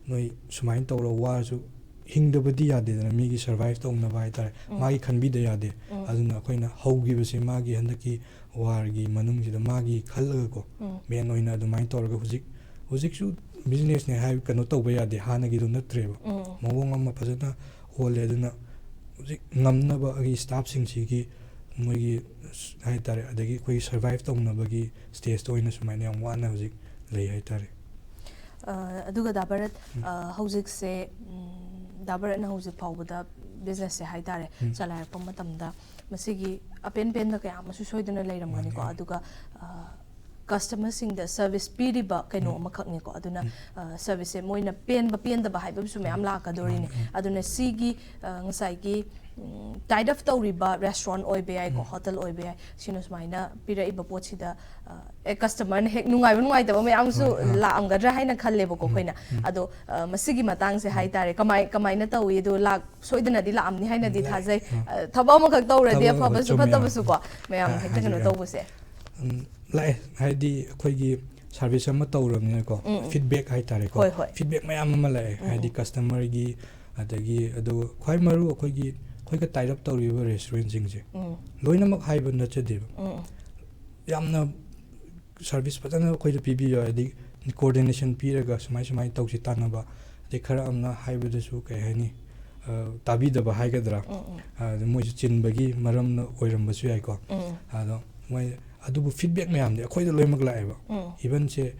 "ꯅꯣꯏ ꯁꯨꯃꯥꯏꯅ ꯇꯧꯔ ꯋꯥꯔꯁꯨ ꯍꯤꯡꯗꯕꯗꯤ ꯌꯥꯗꯦꯗꯅ, ꯃꯤꯒꯤ ꯁꯔꯚꯥꯏꯚ ꯇꯧꯅꯕ ꯍꯥꯏ ꯇꯥꯔꯦ, ꯎꯝ꯫ ꯃꯥꯒꯤ ꯈꯟꯕꯤꯗ ꯌꯥꯗꯦ"꯫ ꯎꯝ꯫ ꯑꯗꯨꯅ ꯑꯩꯈꯣꯏꯅ ꯍꯧꯈꯤꯕꯁꯦ ꯃꯥꯒꯤ ꯍꯟꯗꯛꯀꯤ ꯋꯥꯔꯒꯤ ꯃꯅꯨꯡꯁꯤꯗ ꯃꯥꯒꯤ ꯈꯜꯂꯒꯀꯣ, ꯎꯝ꯫ ꯃꯦꯟ ꯑꯣꯏꯅ ꯑꯗꯨꯃꯥꯏꯅ ꯇꯧꯔꯒ ꯍꯧꯖꯤꯛ, ꯍꯧꯖꯤꯛꯁꯨ ꯕꯤꯖꯤꯅꯦꯁꯅꯦ ꯍꯥꯏ ꯀꯩꯅꯣ ꯇꯧꯕ ꯌꯥꯗꯦ, ꯍꯥꯟꯅꯒꯤꯗꯣ ꯅꯠꯇ꯭ꯔꯦꯕ꯫ ꯎꯝ꯫ ꯃꯑꯣꯡ ꯑꯃ ꯐꯖꯅ ꯑꯣꯜꯂꯦ꯫ ꯑꯗꯨꯅ ꯍꯧꯖꯤꯛ ꯉꯝꯅꯕ ꯑꯩꯒꯤ ꯁ꯭ꯇꯥꯐꯁꯤꯡꯁꯤꯒꯤ ꯃꯣꯏꯒꯤ ꯍꯥꯏ ꯇꯥꯔꯦ, ꯑꯗꯒꯤ ꯑꯩꯈꯣꯏꯒꯤ ꯁꯔꯚꯥꯏꯚ ꯇꯧꯅꯕꯒꯤ ꯁ꯭ꯇꯦꯖꯇ ꯑꯣꯏꯅ ꯁꯨꯃꯥꯏꯅ ꯌꯥꯝ ꯋꯥꯅ ꯍꯧꯖꯤꯛ ꯂꯩ ꯍꯥꯏ ꯇꯥꯔꯦ꯫ ꯑ, ꯑꯗꯨꯒ ꯗꯥ ꯚꯥꯔꯠ, ꯎꯝ꯫ ꯑ, ꯍꯧꯖꯤꯛꯁꯦ, ꯎꯝ, ꯗꯥ ꯚꯥꯔꯠꯅ ꯍꯧꯖꯤꯛ ꯐꯥꯎꯕꯗ ꯕꯤꯖꯤꯅꯦꯁꯁꯦ ꯍꯥꯏ ꯇꯥꯔꯦ, ꯎꯝ꯫ ꯆꯂꯥꯏꯔꯛꯄ ꯃꯇꯝꯗ ꯃꯁꯤꯒꯤ ꯑꯄꯦꯟ ꯄꯦꯟꯗ ꯀꯌꯥ ꯑꯃꯁꯨ ꯁꯣꯏꯗꯅ ꯂꯩꯔꯝꯒꯅꯤꯀꯣ꯫ ꯃꯥꯅꯦ꯫ ꯑꯗꯨꯒ, ꯑ, ꯀꯁꯇꯃꯔꯁꯤꯡꯗ ꯁꯔꯚꯤꯁ ꯄꯤꯔꯤꯕ ꯀꯩꯅꯣ ꯎꯝ꯫ ꯑꯃꯈꯛꯅꯤꯀꯣ꯫ ꯑꯗꯨꯅ, ꯎꯝ꯫ ꯑ, ꯁꯔꯚꯤꯁꯁꯦ ꯃꯣꯏꯅ ꯄꯦꯟꯕ ꯄꯦꯟꯗꯕ ꯍꯥꯏꯕ ꯑꯃꯁꯨ ꯃꯌꯥꯝ ꯎꯝ꯫ ꯂꯥꯛꯀꯗꯣꯔꯤꯅꯦ꯫ ꯃꯥꯅꯦ, ꯎꯝ꯫ ꯑꯗꯨꯅ ꯁꯤꯒꯤ, ꯑ, ꯉꯁꯥꯏꯒꯤ, ꯎꯝ, ꯇꯥꯏꯠ ꯑꯞ ꯇꯧꯔꯤꯕ ꯔꯦꯁꯇꯨꯔꯦꯟ ꯑꯣꯏꯕ ꯌꯥꯏꯀꯣ, ꯎꯝ꯫ ꯍꯣꯇꯦꯜ ꯑꯣꯏꯕ ꯌꯥꯏ, ꯁꯤꯅ ꯁꯨꯃꯥꯏꯅ ꯄꯤꯔꯛꯏꯕ ꯄꯣꯠꯁꯤꯗ, ꯑ, ꯑꯦ, ꯀꯁꯇꯃꯔꯅ ꯍꯦꯛ ꯅꯨꯡꯉꯥꯏꯕ ꯅꯨꯡꯉꯥꯏꯇꯕ ꯃꯌꯥꯝꯁꯨ ꯍꯣꯏ, ꯑꯥ꯫ ꯂꯥꯛꯑꯝꯒꯗ꯭ꯔꯥ ꯍꯥꯏꯅ ꯈꯜꯂꯦꯕꯀꯣ ꯎꯝ, ꯑꯩꯈꯣꯏꯅ꯫ ꯎꯝ꯫ ꯑꯗꯣ, ꯑ, ꯃꯁꯤꯒꯤ ꯃꯇꯥꯡꯁꯦ ꯎꯝ꯫ ꯍꯥꯏ ꯇꯥꯔꯦ, ꯀꯃꯥꯏ-, ꯀꯃꯥꯏꯅ ꯇꯧꯏ? ꯑꯗꯣ ꯂꯥꯛ-, ꯁꯣꯏꯗꯅꯗꯤ ꯂꯥꯛꯑꯝꯅꯤ ꯍꯥꯏꯅꯗꯤ ꯂꯥꯛꯑꯦ, ꯊꯥꯖꯩ꯫ ꯑꯥ꯫ ꯑ, ꯊꯕꯛ ꯑꯃꯈꯛ ꯇꯧꯔꯗꯤ ꯊꯕꯛ ꯑꯃꯈꯛ, ꯑꯐꯕꯁꯨ ꯆꯨꯝꯃꯦ, ꯐꯠꯇꯕꯁꯨ ꯑꯥ꯫ ꯀꯣ, ꯃꯌꯥꯝ ꯑꯥ, ꯍꯦꯛꯇ ꯀꯩꯅꯣ ꯍꯥꯏꯖꯒꯦ꯫ ꯇꯧꯕꯁꯦ꯫ ꯎꯝ, ꯂꯥꯛꯑꯦ꯫ ꯍꯥꯏꯗꯤ ꯑꯩꯈꯣꯏꯒꯤ ꯁꯔꯚꯤꯁ ꯑꯃ ꯇꯧꯔꯕꯅꯤꯅꯀꯣ, ꯎꯝ, ꯎꯝ꯫ ꯐꯤꯗꯕꯦꯛ ꯍꯥꯏ ꯇꯥꯔꯦꯀꯣ꯫ ꯍꯣꯏ, ꯍꯣꯏ꯫ ꯐꯤꯗꯕꯦꯛ ꯃꯌꯥꯝ ꯑꯃ ꯂꯥꯛꯑꯦ꯫ ꯎꯝ, ꯍꯥꯏꯗꯤ ꯎꯝ꯫ ꯀꯁꯇꯃꯔꯒꯤ, ꯑꯗꯒꯤ ꯑꯗꯨ ꯈ꯭ꯋꯥꯏ ꯃꯔꯨ ꯑꯩꯈꯣꯏꯒꯤ, ꯑꯩꯈꯣꯏꯒ ꯇꯥꯏꯠ ꯑꯞ ꯇꯧꯔꯤꯕ ꯔꯦꯁꯇꯨꯔꯦꯟꯁꯤꯡꯁꯦ ꯎꯝ꯫ ꯂꯣꯏꯅꯃꯛ ꯍꯥꯏꯕ ꯅꯠꯆꯗꯦꯕ꯫ ꯎꯝ, ꯎꯝ꯫ ꯌꯥꯝꯅ ꯁꯔꯚꯤꯁ ꯐꯖꯅ ꯑꯩꯈꯣꯏꯗ ꯄꯤꯕꯤꯌꯣ, ꯍꯥꯏꯗꯤ ꯀꯣꯑꯣꯔꯗꯤꯅꯦꯁꯟ ꯄꯤꯔꯒ ꯁꯨꯃꯥꯏ ꯁꯨꯃꯥꯏꯅ ꯇꯧꯁꯤ ꯇꯥꯟꯅꯕ, ꯑꯗꯩ ꯈꯔ ꯑꯃꯅ ꯍꯥꯏꯕꯗꯁꯨ ꯀꯩ ꯍꯥꯏꯅꯤ, ꯑ, ꯇꯥꯕꯤꯗꯕ ꯍꯥꯏꯒꯗ꯭ꯔꯥ, ꯎꯝ, ꯎꯝ꯫ ꯑ, ꯑꯗ ꯃꯣꯏꯁꯨ ꯆꯤꯟꯕꯒꯤ ꯃꯔꯝꯅ ꯑꯣꯏꯔꯝꯕꯁꯨ ꯌꯥꯏꯀꯣ꯫ ꯎꯝ, ꯎꯝ꯫ ꯑꯗꯣ ꯃꯣꯏ ꯑꯗꯨꯕꯨ ꯐꯤꯗꯕꯦꯛ ꯃꯌꯥꯝꯗꯤ ꯑꯩꯈꯣꯏꯗ ꯂꯣꯏꯅꯃꯛ ꯂꯥꯛꯑꯦꯕ꯫ ꯎꯝ ꯏꯚꯟꯁꯦ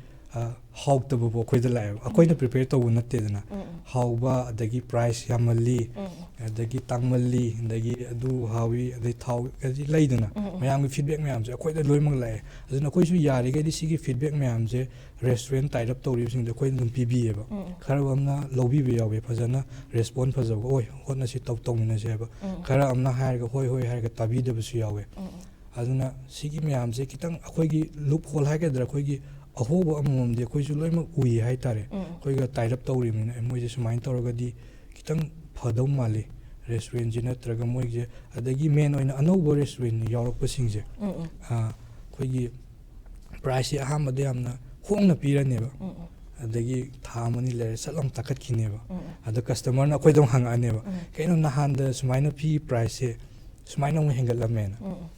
ꯍꯥꯎꯇꯕꯕꯨ ꯑꯩꯈꯣꯏꯗ ꯂꯥꯛꯑꯦꯕ꯫ ꯑꯩꯈꯣꯏꯅ ꯄ꯭ꯔꯤꯄꯦꯌꯔ ꯇꯧꯕ ꯅꯠꯇꯦꯗꯅ꯫ ꯎꯝ ꯍꯥꯎꯕ, ꯑꯗꯒꯤ ꯄ꯭ꯔꯥꯏꯁ ꯌꯥꯝꯃꯜꯂꯤ, ꯎꯝ ꯑꯗꯒꯤ ꯇꯥꯡꯃꯜꯂꯤ, ꯑꯗꯒꯤ ꯑꯗꯨ ꯍꯥꯎꯏ, ꯑꯗꯩ ꯊꯥꯎ, ꯑꯗꯩ ꯂꯩꯗꯅ꯫ ꯎꯝ ꯎꯝ ꯃꯌꯥꯝꯒꯤ ꯐꯤꯗꯕꯦꯛ ꯃꯌꯥꯝꯁꯦ ꯑꯩꯈꯣꯏꯗ ꯂꯣꯏꯅꯃꯛ ꯂꯥꯛꯑꯦ꯫ ꯑꯗꯨꯅ ꯑꯩꯈꯣꯏꯁꯨ ꯌꯥꯔꯤꯈꯩꯗꯤ ꯁꯤꯒꯤ ꯐꯤꯗꯕꯦꯛ ꯃꯌꯥꯝꯁꯦ ꯔꯦꯁꯇꯨꯔꯦꯟ ꯇꯥꯏꯠ ꯑꯞ ꯇꯧꯔꯤꯕꯁꯤꯡꯗꯣ ꯑꯩꯈꯣꯏꯅ ꯑꯗꯨꯝ ꯄꯤꯕꯤꯌꯦꯕ꯫ ꯎꯝ ꯎꯝ ꯈꯔ ꯑꯃꯅ ꯂꯧꯕꯤꯕ ꯌꯥꯎꯋꯦ, ꯐꯖꯅ ꯔꯦꯁꯄꯣꯟ ꯐꯖꯕ, "ꯑꯣꯏ, ꯍꯣꯠꯅꯁꯤ, ꯇꯧ ꯇꯧꯃꯤꯟꯅꯁꯦ" ꯍꯥꯏꯕ꯫ ꯎꯝ ꯈꯔ ꯑꯃꯅ ꯍꯥꯏꯔꯒ "ꯍꯣꯏ ꯍꯣꯏ" ꯍꯥꯏꯔꯒ ꯇꯥꯕꯤꯗꯕꯁꯨ ꯌꯥꯎꯋꯦ꯫ ꯎꯝ ꯎꯝ ꯑꯗꯨꯅ ꯁꯤꯒꯤ ꯃꯌꯥꯝꯁꯦ ꯈꯤꯇꯪ ꯑꯩꯈꯣꯏꯒꯤ ꯂꯨꯞ ꯍꯣꯜ ꯍꯥꯏꯒꯗ꯭ꯔꯥ, ꯑꯩꯈꯣꯏꯒꯤ ꯑꯍꯣꯕ ꯑꯃꯃꯝꯗꯤ ꯑꯩꯈꯣꯏꯁꯨ ꯂꯣꯏꯅꯃꯛ ꯎꯏ ꯍꯥꯏꯇꯥꯔꯦ꯫ ꯎꯝ ꯑꯩꯈꯣꯏꯒ ꯇꯥꯏꯠ ꯑꯞ ꯇꯧꯔꯤꯕꯅꯤꯅ, "ꯑꯦ, ꯃꯣꯏꯁꯦ ꯁꯨꯃꯥꯏꯅ ꯇꯧꯔꯒꯗꯤ ꯈꯤꯇꯪ ꯐꯗꯧ ꯃꯥꯜꯂꯤ, ꯔꯦꯁꯇꯨꯔꯦꯟꯁꯦ ꯅꯠꯇ꯭ꯔꯒ ꯃꯣꯏꯁꯦ", ꯑꯗꯒꯤ ꯃꯦꯟ ꯑꯣꯏꯅ ꯑꯅꯧꯕ ꯔꯦꯁꯇꯨꯔꯦꯟ ꯌꯥꯎꯔꯛꯄꯁꯤꯡꯁꯦ, ꯎꯝ ꯎꯝ ꯑꯥ, ꯑꯩꯈꯣꯏꯒꯤ ꯄ꯭ꯔꯥꯏꯁꯁꯦ ꯑꯍꯥꯟꯕꯗ ꯌꯥꯝꯅ ꯍꯣꯡꯅ ꯄꯤꯔꯅꯦꯕ꯫ ꯎꯝ ꯎꯝ ꯑꯗꯒꯤ ꯊꯥ ꯑꯃꯅꯤ ꯂꯩꯔ ꯁꯠ ꯂꯥꯎꯅ ꯇꯥꯈꯠꯈꯤꯅꯦꯕ꯫ ꯎꯝ ꯎꯝ ꯑꯗꯣ ꯀꯁꯇꯃꯔꯅ ꯑꯩꯈꯣꯏꯗ ꯑꯃꯨꯛ ꯍꯪꯉꯛꯑꯅꯦꯕ, ꯎꯝ "ꯀꯩꯅꯣ, ꯅꯍꯥꯟꯗ ꯁꯨꯃꯥꯏꯅ ꯄꯤ ꯄ꯭ꯔꯥꯏꯁꯁꯦ, ꯁꯨꯃꯥꯏꯅ ꯑꯃꯨꯛ ꯍꯦꯟꯒꯠꯂꯝꯃꯦꯅ"꯫ ꯎꯝ ꯎꯝ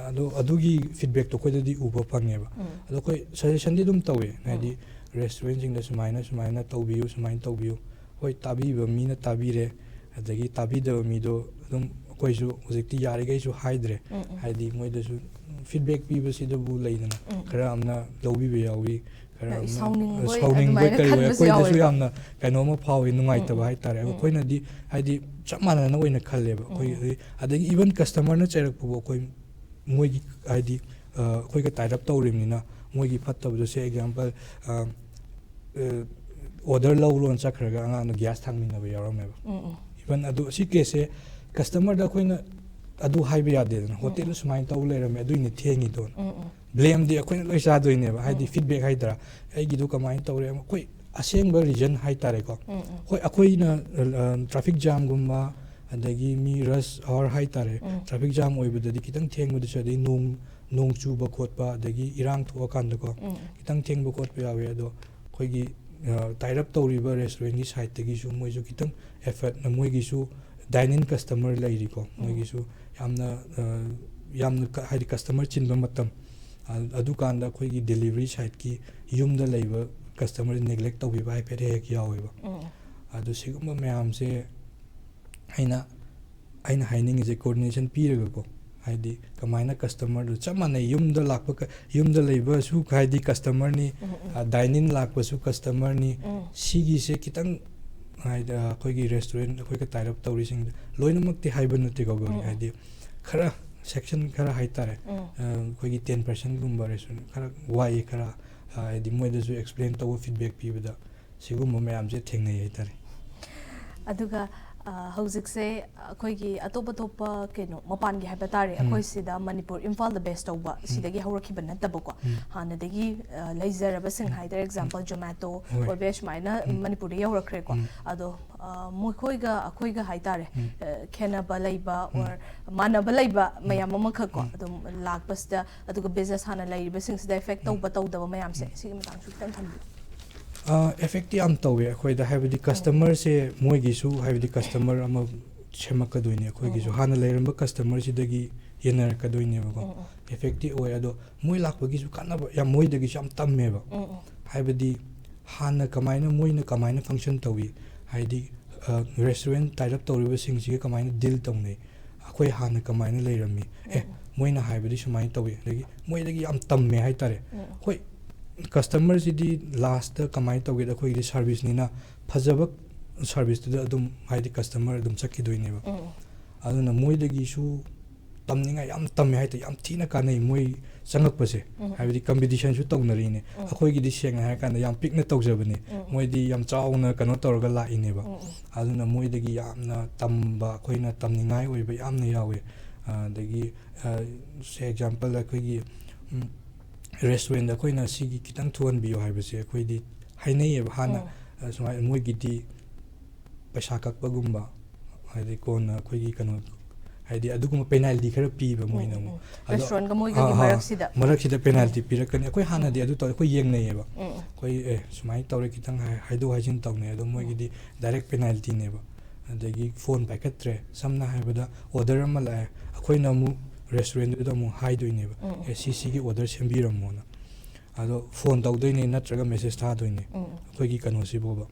ꯑꯗꯣ ꯑꯗꯨꯒꯤ ꯐꯤꯗꯕꯦꯛꯇꯣ ꯑꯩꯈꯣꯏꯗꯗꯤ ꯎꯕ ꯐꯪꯉꯦꯕ꯫ ꯎꯝ ꯑꯗꯣ ꯑꯩꯈꯣꯏ ꯁꯖꯦꯁꯟꯗꯤ ꯑꯗꯨꯝ ꯇꯧꯋꯦ, ꯍꯥꯏꯗꯤ ꯔꯦꯁꯇꯨꯔꯦꯟꯁꯤꯡꯗ ꯁꯨꯃꯥꯏꯅ ꯁꯨꯃꯥꯏꯅ ꯇꯧꯕꯤꯌꯨ, ꯁꯨꯃꯥꯏꯅ ꯇꯧꯕꯤꯌꯨ꯫ ꯍꯣꯏ, ꯇꯥꯕꯤꯕ ꯃꯤꯅ ꯇꯥꯕꯤꯔꯦ, ꯑꯗꯒꯤ ꯇꯥꯕꯤꯗꯕ ꯃꯤꯗꯣ ꯑꯗꯨꯝ ꯑꯩꯈꯣꯏꯁꯨ ꯍꯧꯖꯤꯛꯇꯤ ꯌꯥꯔꯤꯈꯩꯁꯨ ꯍꯥꯏꯗ꯭ꯔꯦ꯫ ꯎꯝ ꯎꯝ ꯍꯥꯏꯗꯤ ꯃꯣꯏꯗꯁꯨ ꯐꯤꯗꯕꯦꯛ ꯄꯤꯕꯁꯤꯗꯕꯨ ꯂꯩꯗꯅ, ꯎꯝ ꯈꯔ ꯑꯃꯅ ꯂꯧꯕꯤꯕ ꯌꯥꯎꯏ, ꯈꯔ ꯍꯣꯏ, ꯑꯃꯅ ꯁꯥꯎꯅꯤꯡꯕꯣꯏ, ꯁꯥꯎꯅꯤꯡꯕꯣꯏ ꯑꯗꯨꯃꯥꯏꯅ ꯀꯔꯤꯕꯣꯏ ꯈꯟꯕꯁꯨ ꯑꯩꯈꯣꯏꯗꯁꯨ ꯌꯥꯎꯋꯦꯕ꯫ ꯌꯥꯝꯅ ꯀꯩꯅꯣꯝꯃ ꯐꯥꯎꯏ, ꯅꯨꯡꯉꯥꯏꯇꯕ ꯎꯝ, ꯍꯥꯏꯇꯥꯔꯦ꯫ ꯎꯝ꯫ ꯑꯩꯈꯣꯏꯅꯗꯤ ꯍꯥꯏꯗꯤ ꯆꯞ ꯃꯥꯟꯅꯅ ꯑꯣꯏꯅ ꯈꯜꯂꯦꯕ꯫ ꯑꯩꯈꯣꯏ ꯎꯝ꯫ ꯑꯗꯒꯤ ꯏꯚꯟ ꯀꯁꯇꯃꯔꯅ ꯆꯩꯔꯛꯄꯕꯨ ꯑꯩꯈꯣꯏ ꯃꯣꯏꯒꯤ ꯍꯥꯏꯗꯤ, ꯑ, ꯑꯩꯈꯣꯏꯒ ꯇꯥꯏꯠ ꯑꯞ ꯇꯧꯔꯤꯕꯅꯤꯅ ꯃꯣꯏꯒꯤ ꯐꯠꯇꯕꯗꯨꯁꯦ, ꯑꯦꯛꯖꯥꯝꯄꯜ, ꯑ, ꯑ, ꯑꯣꯔꯗꯔ ꯂꯧꯔꯣꯅ ꯆꯠꯈ꯭ꯔꯒ ꯑꯉꯥꯡꯗꯣ ꯒ꯭ꯌꯥꯁ ꯊꯥꯡꯃꯤꯟꯅꯕ ꯌꯥꯎꯔꯝꯃꯦꯕ꯫ ꯎꯝ, ꯎꯝ꯫ ꯏꯚꯟ ꯑꯗꯨ ꯁꯤ ꯀꯦꯁꯁꯦ ꯀꯁꯇꯃꯔꯗ ꯑꯩꯈꯣꯏꯅ ꯑꯗꯨ ꯍꯥꯏꯕ ꯌꯥꯗꯦꯗꯅ, ꯎꯝ, ꯍꯣꯇꯦꯜꯗ ꯎꯝ꯫ ꯁꯨꯃꯥꯏꯅ ꯇꯧ ꯂꯩꯔꯝꯃꯦ, ꯑꯗꯨꯏꯅꯦ ꯊꯦꯡꯉꯤꯗꯣ꯫ ꯎꯝ, ꯎꯝ꯫ ꯕ꯭ꯂꯦꯝꯗꯤ ꯑꯩꯈꯣꯏꯅ ꯂꯣꯏ ꯆꯥꯗꯣꯏꯅꯦꯕ, ꯍꯥꯏꯗꯤ ꯎꯝ꯫ ꯐꯤꯗꯕꯦꯛ ꯍꯥꯏꯗ꯭ꯔꯥ, "ꯑꯩꯒꯤꯗꯣ ꯀꯃꯥꯏꯅ ꯇꯧꯔꯦ?" ꯑꯩꯈꯣꯏ ꯑꯁꯦꯡꯕ ꯔꯤꯖꯟ ꯍꯥꯏꯇꯥꯔꯦꯀꯣ꯫ ꯎꯝ, ꯎꯝ꯫ ꯍꯣꯏ, ꯑꯩꯈꯣꯏꯅ, ꯑ, ꯇ꯭ꯔꯥꯐꯤꯛ ꯖꯥꯝꯒꯨꯝꯕ, ꯑꯗꯒꯤ ꯃꯤ ꯔꯁ ꯑꯋꯥꯔ ꯍꯥꯏꯇꯥꯔꯦ, ꯎꯝ꯫ ꯇ꯭ꯔꯥꯐꯤꯛ ꯖꯥꯝ ꯑꯣꯏꯕꯗꯗꯤ ꯈꯤꯇꯪ ꯊꯦꯡꯕꯗꯁꯨ, ꯑꯗꯩ ꯅꯣꯡ, ꯅꯣꯡ ꯆꯨꯕ ꯈꯣꯠꯄ, ꯑꯗꯒꯤ ꯏꯔꯥꯡ ꯊꯣꯛꯑꯀꯥꯟꯗꯀꯣ, ꯎꯝ꯫ ꯈꯤꯇꯪ ꯊꯦꯡꯕ ꯈꯣꯠꯄ ꯌꯥꯎꯋꯦ꯫ ꯑꯗꯣ ꯑꯩꯈꯣꯏꯒꯤ, ꯑ, ꯇꯥꯏꯠ ꯑꯞ ꯇꯧꯔꯤꯕ ꯔꯦꯁꯇꯨꯔꯦꯟꯒꯤ ꯁꯥꯏꯠꯇꯒꯤꯁꯨ ꯃꯣꯏꯁꯨ ꯈꯤꯇꯪ ꯑꯦꯐꯔꯠ, ꯃꯣꯏꯒꯤꯁꯨ ꯗꯥꯏꯟ ꯏꯟ ꯀꯁꯇꯃꯔ ꯂꯩꯔꯤꯀꯣ, ꯎꯝ꯫ ꯃꯣꯏꯒꯤꯁꯨ ꯌꯥꯝꯅ, ꯑ, ꯌꯥꯝꯅ ꯀ-, ꯍꯥꯏꯗꯤ ꯀꯁꯇꯃꯔ ꯆꯤꯟꯕ ꯃꯇꯝ, ꯑ-, ꯑꯗꯨꯀꯥꯟꯗ ꯑꯩꯈꯣꯏꯒꯤ ꯗꯦꯂꯤꯚꯔꯤ ꯁꯥꯏꯠꯀꯤ ꯌꯨꯝꯗ ꯂꯩꯕ ꯀꯁꯇꯃꯔ ꯅꯦꯒ꯭ꯂꯦꯛ ꯇꯧꯕꯤꯕ ꯍꯥꯏꯐꯦꯠ ꯍꯦꯛ ꯍꯦꯛ ꯌꯥꯎꯋꯦꯕ꯫ ꯎꯝ꯫ ꯑꯗꯣ ꯁꯤꯒꯨꯝꯕ ꯃꯌꯥꯝꯁꯦ ꯑꯩꯅ, ꯑꯩꯅ ꯍꯥꯏꯅꯤꯡꯉꯤꯁꯦ, ꯀꯣꯑꯣꯔꯗꯤꯅꯦꯁꯟ ꯄꯤꯔꯒꯀꯣ, ꯍꯥꯏꯗꯤ ꯀꯃꯥꯏꯅ ꯀꯁꯇꯃꯔꯗꯨ ꯆꯞ ꯃꯥꯟꯅꯩ, ꯌꯨꯝꯗ ꯂꯥꯛꯄ ꯀ- ꯌꯨꯝꯗ ꯂꯩꯕꯁꯨ ꯍꯥꯏꯗꯤ ꯀꯁꯇꯃꯔꯅꯤ, ꯎꯝ, ꯎꯝ꯫ ꯗꯥꯏꯅꯤꯡ ꯂꯥꯛꯄꯁꯨ ꯀꯁꯇꯃꯔꯅꯤ꯫ ꯎꯝ꯫ ꯁꯤꯒꯤꯁꯦ ꯈꯤꯇꯪ ꯍꯥꯏꯗꯤ ꯑꯩꯈꯣꯏꯒꯤ ꯔꯦꯁꯇꯨꯔꯦꯟ ꯑꯩꯈꯣꯏꯒ ꯇꯥꯏ ꯑꯞ ꯇꯧꯔꯤꯁꯤꯡꯗ ꯂꯣꯏꯅꯃꯛꯇꯤ ꯍꯥꯏꯕ ꯅꯠꯇꯦꯀꯣ ꯒꯧꯔꯤ, ꯎꯝ, ꯎꯝ꯫ ꯍꯥꯏꯗꯤ ꯈꯔ ꯁꯦꯛꯁꯟ ꯈꯔ ꯍꯥꯏꯇꯥꯔꯦ꯫ ꯎꯝ꯫ ꯑ, ꯑꯩꯈꯣꯏꯒꯤ ꯇꯦꯟ ꯄꯥꯔꯁꯦꯟꯒꯨꯝꯕ ꯔꯦꯁꯇꯨꯔꯦꯟ ꯈꯔ ꯋꯥꯏꯑꯦ, ꯈꯔ ꯑ, ꯍꯥꯏꯗꯤ ꯃꯣꯏꯗꯁꯨ ꯑꯦꯛꯁꯄ꯭ꯂꯦꯟ ꯇꯧꯕ, ꯐꯤꯗꯕꯦꯛ ꯄꯤꯕꯗ ꯁꯤꯒꯨꯝꯕ ꯃꯌꯥꯝꯁꯦ ꯊꯦꯡꯅꯩ ꯍꯥꯏꯇꯥꯔꯦ꯫ ꯑꯗꯨꯒ ꯑ, ꯍꯧꯖꯤꯛꯁꯦ ꯑꯩꯈꯣꯏꯒꯤ ꯑꯇꯣꯞ ꯑꯇꯣꯞꯄ ꯀꯩꯅꯣ ꯃꯄꯥꯟꯒꯤ ꯍꯥꯏꯕ ꯇꯥꯔꯦ, ꯎꯝ꯫ ꯑꯩꯈꯣꯏ ꯁꯤꯗ ꯃꯅꯤꯄꯨꯔ ꯏꯝꯐꯥꯜꯗ ꯕꯦꯁ ꯇꯧꯕ ꯎꯝ꯫ ꯁꯤꯗꯒꯤ ꯍꯧꯔꯛꯈꯤꯕ ꯅꯠꯇꯕꯀꯣ꯫ ꯎꯝ꯫ ꯍꯥꯟꯅꯗꯒꯤ ꯑ, ꯂꯩꯖꯔꯕꯁꯤꯡ ꯎꯝ꯫ ꯍꯥꯏꯇꯥꯔꯦ, ꯑꯦꯛꯖꯥꯝꯄꯜ ꯖꯣꯃꯦꯇꯣ, ꯍꯣꯏ꯫ ꯑꯣꯔꯕꯦ ꯁꯨꯃꯥꯏꯅ ꯎꯝ꯫ ꯃꯅꯤꯄꯨꯔꯗ ꯌꯧꯔꯛꯈ꯭ꯔꯦꯀꯣ꯫ ꯎꯝ꯫ ꯑꯗꯣ ꯑ, ꯃꯈꯣꯏꯒ ꯑꯩꯈꯣꯏꯒ ꯍꯥꯏꯇꯥꯔꯦ, ꯎꯝ꯫ ꯑ, ꯈꯦꯠꯅꯕ ꯂꯩꯕ ꯎꯝ꯫ ꯑꯣꯔ ꯃꯥꯟꯅꯕ ꯂꯩꯕ ꯎꯝ꯫ ꯃꯌꯥꯝ ꯑꯃꯈꯛꯀꯣ ꯎꯝ꯫ ꯑꯗꯨꯝ ꯂꯥꯛꯄꯁꯤꯗ, ꯑꯗꯨꯒ ꯕꯤꯖꯤꯅꯦꯁ ꯍꯥꯟꯅ ꯂꯩꯔꯤꯕꯁꯤꯡꯁꯤꯗ ꯏꯐꯦꯛ ꯎꯝ꯫ ꯇꯧꯕ ꯇꯧꯗꯕ ꯃꯌꯥꯝꯁꯦ, ꯎꯝ꯫ ꯁꯤꯒꯤ ꯃꯇꯥꯡꯁꯨ ꯈꯤꯇꯪ ꯊꯝꯕꯤꯌꯨ꯫ ꯑ, ꯑꯦꯐꯦꯛꯇꯤ ꯌꯥꯝ ꯇꯧꯋꯦ ꯑꯩꯈꯣꯏꯗ, ꯍꯥꯏꯕꯗꯤ ꯎꯝ꯫ ꯀꯁꯇꯃꯔꯁꯦ ꯃꯣꯏꯒꯤꯁꯨ, ꯍꯥꯏꯕꯗꯤ ꯀꯁꯇꯃꯔ ꯑꯃ ꯁꯦꯝꯃꯛꯀꯗꯣꯏꯅꯦ ꯑꯩꯈꯣꯏꯒꯤꯁꯨ꯫ ꯎꯝ, ꯎꯝ꯫ ꯍꯥꯟꯅ ꯂꯩꯔꯝꯕ ꯀꯁꯇꯃꯔꯁꯤꯗꯒꯤ ꯌꯦꯟꯅꯔꯛꯀꯗꯣꯏꯅꯦꯕꯀꯣ꯫ ꯎꯝ, ꯎꯝ꯫ ꯑꯦꯐꯦꯛꯇꯤ ꯑꯣꯏ, ꯑꯗꯣ ꯃꯣꯏ ꯂꯥꯛꯄꯒꯤꯁꯨ ꯀꯥꯟꯅꯕ ꯌꯥꯝ, ꯃꯣꯏꯗꯒꯤꯁꯨ ꯌꯥꯝ ꯇꯝꯃꯦꯕ꯫ ꯎꯝ, ꯎꯝ꯫ ꯍꯥꯏꯕꯗꯤ ꯍꯥꯟꯅ ꯀꯃꯥꯏꯅ, ꯃꯣꯏꯅ ꯀꯃꯥꯏꯅ ꯐꯪꯁꯟ ꯇꯧꯏ, ꯍꯥꯏꯗꯤ, ꯑ, ꯔꯦꯁꯇꯨꯔꯦꯟ ꯇꯥꯏ ꯑꯞ ꯇꯧꯔꯤꯕꯁꯤꯡꯁꯤꯒ ꯀꯃꯥꯏꯅ ꯗꯤꯜ ꯇꯧꯅꯩ, ꯑꯩꯈꯣꯏ ꯍꯥꯟꯅ ꯀꯃꯥꯏꯅ ꯂꯩꯔꯝꯃꯤ, ꯑꯦ, ꯎꯝ꯫ ꯃꯣꯏꯅ ꯍꯥꯏꯕꯗꯤ ꯁꯨꯃꯥꯏꯅ ꯇꯧꯏ, ꯑꯗꯒꯤ ꯃꯣꯏꯗꯒꯤ ꯌꯥꯝ ꯇꯝꯃꯦ ꯍꯥꯏꯇꯥꯔꯦ꯫ ꯎꯝ꯫ ꯍꯣꯏ, ꯀꯁꯇꯃꯔꯁꯤꯗꯤ ꯂꯥꯁꯇ ꯀꯃꯥꯏꯅ ꯇꯧꯒꯦꯗ, ꯑꯩꯈꯣꯏꯒꯤꯗꯤ ꯁꯥꯔꯚꯤꯁꯅꯤꯅ ꯐꯖꯕ ꯁꯥꯔꯚꯤꯁꯇꯨꯗ ꯑꯗꯨꯝ, ꯍꯥꯏꯗꯤ, ꯀꯁꯇꯃꯔ ꯑꯗꯨꯝ ꯆꯠꯈꯤꯗꯣꯏꯅꯦꯕ꯫ ꯎꯝ꯫ ꯑꯗꯨꯅ ꯃꯣꯏꯗꯒꯤꯁꯨ ꯇꯝꯅꯤꯡꯉꯥꯏ ꯌꯥꯝ ꯇꯝꯃꯦ ꯍꯥꯏꯇꯥꯔꯦ, ꯌꯥꯝ ꯊꯤꯅ ꯀꯥꯟꯅꯩ ꯃꯣꯏ ꯆꯪꯉꯛꯄꯁꯦ꯫ ꯎꯝ꯫ ꯍꯥꯏꯕꯗꯤ ꯀꯝꯄꯤꯇꯤꯁꯟꯁꯨ ꯇꯧꯅꯔꯤꯅꯦ꯫ ꯎꯝ꯫ ꯑꯩꯈꯣꯏꯒꯤꯗꯤ ꯁꯦꯡꯅ ꯍꯥꯏꯔꯀꯥꯟꯗ ꯌꯥꯝ ꯄꯤꯛꯅ ꯇꯧꯖꯕꯅꯦ꯫ ꯎꯝ꯫ ꯃꯣꯏꯗꯤ ꯌꯥꯝ ꯆꯥꯎꯅ ꯀꯩꯅꯣ ꯇꯧꯔꯒ ꯂꯥꯛꯏꯅꯦꯕ꯫ ꯎꯝ, ꯎꯝ꯫ ꯑꯗꯨꯅ ꯃꯣꯏꯗꯒꯤ ꯌꯥꯝꯅ ꯇꯝꯕ, ꯑꯩꯈꯣꯏꯅ ꯇꯝꯅꯤꯡꯉꯥꯏ ꯑꯣꯏꯕ ꯌꯥꯝꯅ ꯌꯥꯎꯋꯦ꯫ ꯑꯗꯒꯤ, ꯑ, ꯁꯦ ꯑꯦꯛꯖꯥꯝꯄꯜ ꯑꯩꯈꯣꯏꯒꯤ, ꯎꯝ, ꯔꯦꯁꯇꯨꯔꯦꯟꯗ ꯑꯩꯈꯣꯏꯅ ꯁꯤꯒꯤ ꯈꯤꯇꯪ ꯊꯨꯍꯟꯕꯤꯌꯨ ꯍꯥꯏꯕꯁꯦ ꯑꯩꯈꯣꯏꯗꯤ ꯍꯥꯏꯅꯩꯌꯦꯕ ꯍꯥꯟꯅ꯫ ꯎꯝ꯫ ꯑ, ꯁꯨꯃꯥꯏꯅ ꯃꯣꯏꯒꯤꯗꯤ ꯄꯩꯁꯥ ꯀꯛꯄꯒꯨꯝꯕ, ꯍꯥꯏꯗꯤ ꯀꯣꯟꯅ ꯑꯩꯈꯣꯏꯒꯤ ꯀꯩꯅꯣ, ꯍꯥꯏꯗꯤ ꯑꯗꯨꯒꯨꯝꯕ ꯄꯦꯅꯥꯜꯇꯤ ꯈꯔ ꯄꯤꯕ ꯃꯣꯏꯅ ꯎꯝ, ꯑꯃꯨꯛ꯫ ꯎꯝ꯫ ꯑꯗꯣ, ꯔꯦꯁꯇꯨꯔꯦꯟꯒ ꯃꯣꯏꯒꯗꯤ ꯑꯥ, ꯑꯥ, ꯃꯔꯛꯁꯤꯗ꯫ ꯃꯔꯛꯁꯤꯗ ꯄꯦꯅꯥꯜꯇꯤ ꯎꯝ꯫ ꯄꯤꯔꯛꯀꯅꯤ꯫ ꯑꯩꯈꯣꯏ ꯍꯥꯟꯅꯗꯤ ꯎꯝ꯫ ꯑꯗꯨ ꯇꯧ-, ꯑꯩꯈꯣꯏ ꯌꯦꯡꯅꯩꯌꯦꯕ꯫ ꯎꯝ, ꯎꯝ꯫ ꯑꯩꯈꯣꯏ, "ꯑꯦ, ꯁꯨꯃꯥꯏꯅ ꯇꯧꯔꯦ, ꯈꯤꯇꯪ ꯍꯥꯏ-, ꯍꯥꯏꯗꯣꯛ ꯍꯥꯏꯖꯤꯟ ꯇꯧꯅꯩ", ꯑꯗꯣ ꯎꯝ꯫ ꯃꯣꯏꯒꯤꯗꯤ ꯗꯥꯏꯔꯦꯛ ꯄꯦꯅꯥꯜꯇꯤꯅꯦꯕ꯫ ꯑꯗꯒꯤ ꯐꯣꯟ ꯄꯥꯏꯈꯠꯇ꯭ꯔꯦ꯫ ꯁꯝꯅ ꯍꯥꯏꯔꯕꯗ ꯑꯣꯔꯗꯔ ꯑꯃ ꯂꯥꯛꯑꯦ, ꯑꯩꯈꯣꯏꯅ ꯑꯃꯨꯛ ꯔꯦꯁꯇꯨꯔꯦꯟꯗꯨꯗ ꯑꯃꯨꯛ ꯍꯥꯏꯗꯣꯏꯅꯦꯕ, ꯎꯝ, ꯎꯝ꯫ "ꯑꯦ, ꯁꯤ ꯁꯤꯒꯤ ꯑꯣꯔꯗꯔ ꯁꯦꯝꯕꯤꯔꯝꯃꯣꯅ"꯫ ꯑꯗꯣ ꯐꯣꯟ ꯇꯧꯗꯣꯏꯅꯦ ꯅꯠꯇ꯭ꯔꯒ ꯃꯦꯁꯦꯖ ꯊꯥꯗꯣꯏꯅꯦ꯫ ꯎꯝ, ꯎꯝ꯫ ꯑꯩꯈꯣꯏꯒꯤ ꯀꯩꯅꯣꯁꯤꯕꯣꯕ,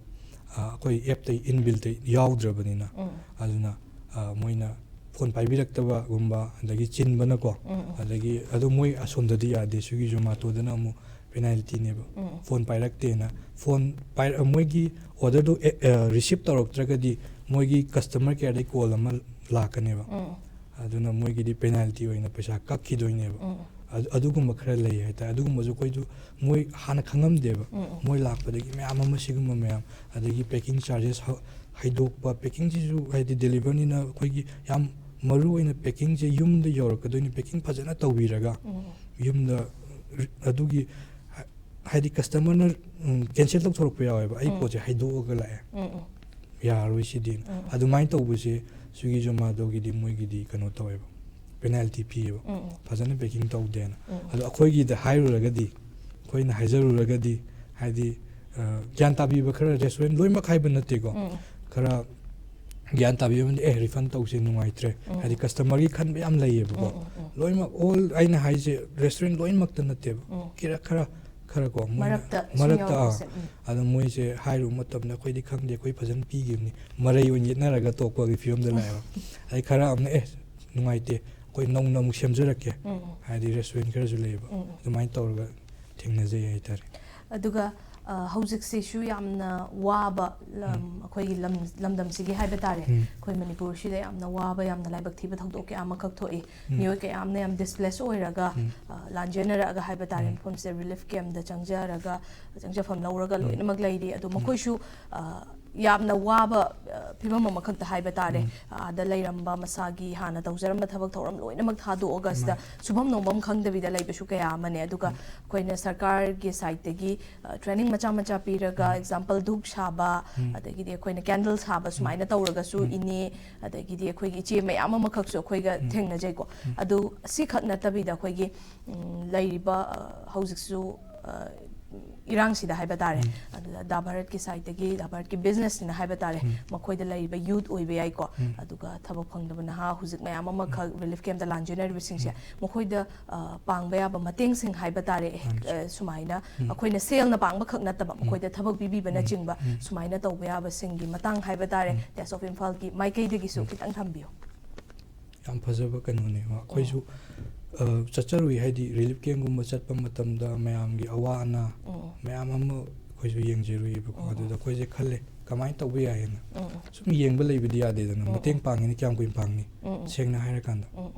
ꯑ, ꯑꯩꯈꯣꯏ ꯑꯦꯞꯇ ꯏꯟꯕꯤꯜꯇ ꯌꯥꯎꯗ꯭ꯔꯕꯅꯤꯅ꯫ ꯎꯝ꯫ ꯑꯗꯨꯅ, ꯑ, ꯃꯣꯏꯅ ꯐꯣꯟ ꯄꯥꯏꯕꯤꯔꯛꯇꯕꯒꯨꯝꯕ, ꯑꯗꯒꯤ ꯆꯤꯟꯕꯅꯀꯣ, ꯎꯝ, ꯎꯝ꯫ ꯑꯗꯒꯤ ꯑꯗꯣ ꯃꯣꯏ ꯑꯁꯣꯝꯗꯗꯤ ꯌꯥꯗꯦ, ꯁ꯭ꯋꯤꯒꯤ ꯖꯣꯃꯥꯇꯣꯗꯅ ꯑꯃꯨꯛ ꯄꯦꯅꯥꯜꯇꯤꯅꯦꯕ꯫ ꯎꯝ꯫ ꯐꯣꯟ ꯄꯥꯏꯔꯛꯇꯦꯅ, ꯐꯣꯟ ꯄꯥꯏꯔ-, ꯃꯣꯏꯒꯤ ꯑꯣꯔꯗꯔꯗꯨ ꯔꯤꯁꯤꯞ ꯇꯧꯔꯛꯇ꯭ꯔꯒꯗꯤ ꯃꯣꯏꯒꯤ ꯀꯁꯇꯃꯔ ꯀꯦꯌꯔꯗꯩ ꯀꯣꯜ ꯑꯃ ꯂꯥꯛꯀꯅꯦꯕ꯫ ꯎꯝ꯫ ꯑꯗꯨꯅ ꯃꯣꯏꯒꯤꯗꯤ ꯄꯦꯅꯥꯜꯇꯤ ꯑꯣꯏꯅ ꯄꯩꯁꯥ ꯀꯛꯈꯤꯗꯣꯏꯅꯦꯕ꯫ ꯎꯝ꯫ ꯑꯗꯨ-, ꯑꯗꯨꯒꯨꯝꯕ ꯈꯔ ꯂꯩ ꯍꯥꯏꯇꯥꯔꯦ꯫ ꯑꯗꯨꯒꯨꯝꯕꯁꯨ ꯑꯩꯈꯣꯏꯁꯨ, ꯃꯣꯏ ꯍꯥꯟꯅ ꯈꯪꯉꯝꯗꯦꯕ꯫ ꯎꯝ, ꯎꯝ꯫ ꯃꯣꯏ ꯂꯥꯛꯄꯗꯒꯤ ꯃꯌꯥꯝ ꯑꯃ ꯁꯤꯒꯨꯝꯕ ꯃꯌꯥꯝ, ꯑꯗꯒꯤ ꯄꯦꯀꯤꯡ ꯆꯥꯔꯖꯦꯁ ꯍꯩꯗꯣꯛꯄ, ꯄꯦꯀꯤꯡꯁꯤꯁꯨ ꯍꯥꯏꯗꯤ ꯗꯦꯂꯤꯚꯔꯅꯤꯅ ꯑꯩꯈꯣꯏꯒꯤ ꯌꯥꯝ ꯃꯔꯨ ꯑꯣꯏꯅ ꯄꯦꯀꯤꯡꯁꯦ ꯌꯨꯝꯗ ꯌꯧꯔꯛꯀꯗꯣꯏꯅꯤ, ꯄꯦꯀꯤꯡ ꯐꯖꯅ ꯇꯧꯕꯤꯔꯒ ꯎꯝ꯫ ꯌꯨꯝꯗ ꯑꯗꯨꯒꯤ ꯍꯥꯏꯗꯤ ꯀꯁꯇꯃꯔꯅ ꯀꯦꯟꯁꯦꯜ ꯇꯧꯊꯣꯔꯛꯄ ꯌꯥꯎꯋꯦꯕ, "ꯑꯩ ꯎꯝ꯫ ꯄꯣꯠꯁꯦ ꯍꯩꯗꯣꯛꯑꯒ ꯂꯥꯛꯑꯦ, ꯎꯝ, ꯎꯝ꯫ ꯌꯥꯔꯔꯣꯏ ꯁꯤꯗꯤꯅ"꯫ ꯎꯝ꯫ ꯑꯗꯨꯃꯥꯏꯅ ꯇꯧꯕꯁꯦ ꯁ꯭ꯋꯤꯒꯤ ꯖꯣꯃꯥꯇꯣꯒꯤꯗꯤ ꯃꯣꯏꯒꯤꯗꯤ ꯀꯩꯅꯣ ꯇꯧꯋꯦꯕ, ꯄꯦꯅꯥꯜꯇꯤ ꯄꯤꯌꯦꯕ, ꯎꯝ, ꯎꯝ꯫ ꯐꯖꯅ ꯄꯦꯀꯤꯡ ꯇꯧꯗꯦꯅ꯫ ꯎꯝ꯫ ꯑꯗꯣ ꯑꯩꯈꯣꯏꯒꯤꯗ ꯍꯥꯏꯔꯨꯔꯒꯗꯤ, ꯑꯩꯈꯣꯏꯅ ꯍꯥꯏꯖꯔꯨꯔꯒꯗꯤ, ꯍꯥꯏꯗꯤ ꯑ, ꯒ꯭ꯌꯥꯟ ꯇꯥꯕꯤꯕ ꯈꯔ, ꯔꯦꯁꯇꯨꯔꯦꯟ ꯂꯣꯏꯅꯃꯛ ꯍꯥꯏꯕ ꯅꯠꯇꯦꯀꯣ, ꯎꯝ꯫ ꯈꯔ ꯒ꯭ꯌꯥꯟ ꯇꯥꯕꯤꯕ ꯑꯃꯗꯤ, "ꯑꯦ, ꯔꯤꯐꯟ ꯇꯧꯁꯦ, ꯅꯨꯡꯉꯥꯏꯇ꯭ꯔꯦ"꯫ ꯎꯝ꯫ ꯍꯥꯏꯗꯤ ꯀꯁꯇꯃꯔꯒꯤ ꯈꯟꯕ ꯌꯥꯝ ꯂꯩꯌꯦꯕꯀꯣ꯫ ꯎꯝ, ꯎꯝ, ꯎꯝ꯫ ꯂꯣꯏꯅꯃꯛ ꯑꯣꯜ ꯑꯩꯅ ꯍꯥꯏꯁꯦ ꯔꯦꯁꯇꯨꯔꯦꯟ ꯂꯣꯏꯅꯃꯛꯇ ꯅꯠꯇꯦꯕ꯫ ꯎꯝ꯫ ꯈꯔ, ꯈꯔ, ꯈꯔ ꯀꯣ, ꯃꯣꯏꯅ ꯃꯔꯛꯇ ꯁꯨꯝ ꯃꯔꯛꯇ, ꯑꯥ, ꯌꯥꯎꯔꯛꯄꯁꯦ, ꯎꯝ꯫ ꯑꯗꯣ ꯃꯣꯏꯁꯦ ꯍꯥꯏꯔꯨꯕ ꯃꯇꯝꯗ, "ꯑꯩꯈꯣꯏꯗꯤ ꯈꯪꯗꯦ, ꯑꯩꯈꯣꯏ ꯐꯖꯅ ꯄꯤꯈꯤꯕꯅꯤ", ꯃꯔꯩ ꯑꯣꯏꯅ ꯌꯦꯠꯅꯔꯒ ꯇꯣꯛꯄꯒꯤ ꯐꯤꯕꯝꯗ ꯂꯥꯛꯑꯦꯕ꯫ ꯑꯗꯩ ꯈꯔ ꯑꯃꯅ, "ꯑꯦ, ꯅꯨꯡꯉꯥꯏꯇꯦ, ꯑꯩꯈꯣꯏ ꯅꯧꯅ ꯑꯃꯨꯛ ꯁꯦꯝꯖꯔꯛꯀꯦ", ꯎꯝ, ꯎꯝ꯫ ꯍꯥꯏꯗꯤ ꯔꯦꯁꯇꯨꯔꯦꯟ ꯈꯔꯁꯨ ꯂꯩꯌꯦꯕ, ꯎꯝ, ꯎꯝ꯫ ꯑꯗꯨꯃꯥꯏꯅ ꯇꯧꯔꯒ ꯊꯦꯡꯅꯖꯩ ꯍꯥꯏꯇꯥꯔꯦ꯫ ꯑꯗꯨꯒ, ꯑ, ꯍꯧꯖꯤꯛꯁꯤꯁꯨ ꯌꯥꯝꯅ ꯋꯥꯕ ꯂꯝ, ꯎꯝ꯫ ꯑꯩꯈꯣꯏꯒꯤ ꯂꯝ-, ꯂꯝꯗꯝꯁꯤꯒꯤ ꯍꯥꯏꯕ ꯇꯥꯔꯦ꯫ ꯎꯝ꯫ ꯑꯩꯈꯣꯏ ꯃꯅꯤꯄꯨꯔꯁꯤꯗ ꯌꯥꯝꯅ ꯋꯥꯕ, ꯌꯥꯝꯅ ꯂꯥꯏꯕꯛ ꯊꯤꯕ ꯊꯧꯗꯣꯛ ꯀꯌꯥ ꯑꯃꯈꯛ ꯊꯣꯛꯏ꯫ ꯎꯝ꯫ ꯃꯤꯑꯣꯏ ꯀꯌꯥ ꯑꯃꯅ ꯌꯥꯝ ꯗꯤꯁꯄ꯭ꯂꯦꯁ ꯑꯣꯏꯔꯒ, ꯎꯝ꯫ ꯑ, ꯂꯥꯟꯖꯦꯟꯅꯔꯛꯑꯒ ꯍꯥꯏꯕ ꯇꯥꯔꯦ, ꯎꯝ꯫ ꯃꯐꯝꯁꯤꯗ ꯔꯤꯂꯤꯐ ꯀꯦꯝꯞꯇ ꯆꯪꯖꯔꯒ, ꯆꯪꯖꯐꯝ ꯂꯧꯔꯒ ꯎꯝ꯫ ꯂꯣꯏꯅꯃꯛ ꯂꯩꯔꯤ꯫ ꯑꯗꯣ ꯎꯝ꯫ ꯃꯈꯣꯏꯁꯨ, ꯑ, ꯌꯥꯝꯅ ꯋꯥꯕ, ꯑ, ꯐꯤꯕꯝ ꯑꯃꯈꯛꯇ ꯍꯥꯏꯕ ꯇꯥꯔꯦ꯫ ꯎꯝ꯫ ꯑꯥꯗ ꯂꯩꯔꯝꯕ ꯃꯁꯥꯒꯤ ꯍꯥꯟꯅ ꯇꯧꯖꯔꯝꯕ ꯊꯕꯛ ꯊꯧꯔꯝ ꯂꯣꯏꯅꯃꯛ ꯊꯥꯗꯣꯛꯑꯒ ꯁꯤꯗ ꯃꯥꯅꯤ꯫ ꯁꯨꯐꯝ ꯅꯣꯝꯐꯝ ꯈꯪꯗꯕꯤꯗ ꯂꯩꯕꯁꯨ ꯀꯌꯥ ꯑꯃꯅꯦ꯫ ꯑꯗꯨꯒ ꯎꯝ꯫ ꯑꯩꯈꯣꯏꯅ ꯁꯔꯀꯥꯔꯒꯤ ꯁꯥꯏꯠꯇꯒꯤ, ꯑ, ꯇ꯭ꯔꯦꯅꯤꯡ ꯃꯆꯥ ꯃꯆꯥ ꯄꯤꯔꯒ, ꯎꯝ꯫ ꯑꯦꯛꯖꯥꯝꯄꯜ, ꯙꯨꯛ ꯁꯥꯕ, ꯎꯝ꯫ ꯑꯗꯒꯤꯗꯤ ꯑꯩꯈꯣꯏꯅ ꯀꯦꯟꯗꯜ ꯁꯥꯕ, ꯎꯝ꯫ ꯁꯨꯃꯥꯏꯅ ꯇꯧꯔꯒꯁꯨ ꯎꯝ꯫ ꯏꯅꯦ, ꯑꯗꯒꯤꯗꯤ ꯑꯩꯈꯣꯏꯒꯤ ꯏꯆꯦ ꯃꯌꯥꯝ ꯑꯃꯈꯛꯁꯨ ꯑꯩꯈꯣꯏꯒ ꯎꯝ꯫ ꯊꯦꯡꯅꯖꯩꯀꯣ꯫ ꯎꯝ꯫ ꯑꯗꯨ ꯁꯤꯈꯛ ꯅꯠꯇꯕꯤꯗ ꯑꯩꯈꯣꯏꯒꯤ, ꯎꯝ, ꯂꯩꯔꯤꯕ, ꯑ, ꯍꯧꯖꯤꯛꯁꯨ, ꯑ, ꯏꯔꯥꯡꯁꯤꯗ ꯍꯥꯏꯕ ꯇꯥꯔꯦ, ꯎꯝ꯫ ꯑꯗꯨꯗ ꯗꯥ ꯚꯥꯔꯠꯀꯤ ꯁꯥꯏꯠꯇꯒꯤ, ꯗꯥ ꯚꯥꯔꯠꯀꯤ ꯕꯤꯖꯤꯅꯦꯁꯅꯤꯅ ꯍꯥꯏꯕ ꯇꯥꯔꯦ, ꯎꯝ꯫ ꯃꯈꯣꯏꯗ ꯂꯩꯔꯤꯕ ꯌꯨꯠ ꯑꯣꯏꯕ ꯌꯥꯏꯀꯣ, ꯎꯝ꯫ ꯑꯗꯨꯒ ꯊꯕꯛ ꯐꯪꯗꯕ ꯅꯍꯥ ꯍꯧꯖꯤꯛ ꯃꯌꯥꯝ ꯑꯃꯈꯛ ꯎꯝ꯫ ꯔꯤꯂꯤꯐ ꯀꯦꯝꯞꯇ ꯂꯥꯟꯖꯦꯟꯅꯔꯤꯕꯁꯤꯡꯁꯦ, ꯎꯝ꯫ ꯃꯈꯣꯏꯗ, ꯑ, ꯄꯥꯡꯕ ꯌꯥꯕ ꯃꯇꯦꯡꯁꯤꯡ ꯍꯥꯏꯕ ꯇꯥꯔꯦ, ꯎꯝ꯫ ꯑ, ꯁꯨꯃꯥꯏꯅ ꯎꯝ꯫ ꯑꯩꯈꯣꯏꯅ ꯁꯦꯜꯅ ꯄꯥꯡꯕ ꯈꯛ ꯅꯠꯇꯕ, ꯎꯝ꯫ ꯃꯈꯣꯏꯗ ꯊꯕꯛ ꯄꯤꯕꯤꯕꯅꯆꯤꯡꯕ, ꯎꯝ꯫ ꯎꯝ꯫ ꯁꯨꯃꯥꯏꯅ ꯇꯧꯕ ꯌꯥꯕꯁꯤꯡꯒꯤ ꯃꯇꯥꯡ ꯍꯥꯏꯕ ꯇꯥꯔꯦ, ꯎꯝ꯫ ꯇꯥꯏꯝꯁ ꯑꯣꯐ ꯏꯝꯐꯥꯜꯒꯤ ꯃꯥꯏꯀꯩꯗꯒꯤꯁꯨ ꯎꯝ꯫ ꯈꯤꯇꯪ ꯊꯝꯕꯤꯌꯨ꯫ ꯌꯥꯝ ꯐꯖꯕ ꯀꯩꯅꯣꯅꯦ꯫ ꯑꯩꯈꯣꯏꯁꯨ ꯑ, ꯆꯠꯆꯔꯨꯏ, ꯍꯥꯏꯗꯤ ꯔꯤꯂꯤꯐ ꯀꯦꯝꯒꯨꯝꯕ ꯆꯠꯄ ꯃꯇꯝꯗ ꯃꯌꯥꯝꯒꯤ ꯑꯋꯥ ꯑꯅꯥ ꯎꯝ꯫ ꯃꯌꯥꯝ ꯑꯃ ꯑꯩꯈꯣꯏꯁꯨ ꯌꯦꯡꯖꯔꯨꯏꯕꯀꯣ꯫ ꯎꯝ꯫ ꯑꯗꯨꯗ ꯑꯩꯈꯣꯏꯁꯦ ꯈꯜꯂꯦ, ꯀꯃꯥꯏꯅ ꯇꯧꯕ ꯌꯥꯏ ꯍꯥꯏꯅ꯫ ꯎꯝ꯫ ꯁꯨꯝ ꯌꯦꯡꯕ ꯂꯩꯕꯗꯤ ꯌꯥꯗꯦꯗꯅ꯫ ꯎꯝ꯫ ꯃꯇꯦꯡ ꯄꯥꯡꯉꯤꯅꯤ, ꯀꯌꯥꯝ ꯀꯨꯏꯅ ꯄꯥꯡꯅꯤ? ꯎꯝ꯫ ꯁꯦꯡꯅ ꯍꯥꯏꯔꯀꯥꯟꯗ ꯎꯝ꯫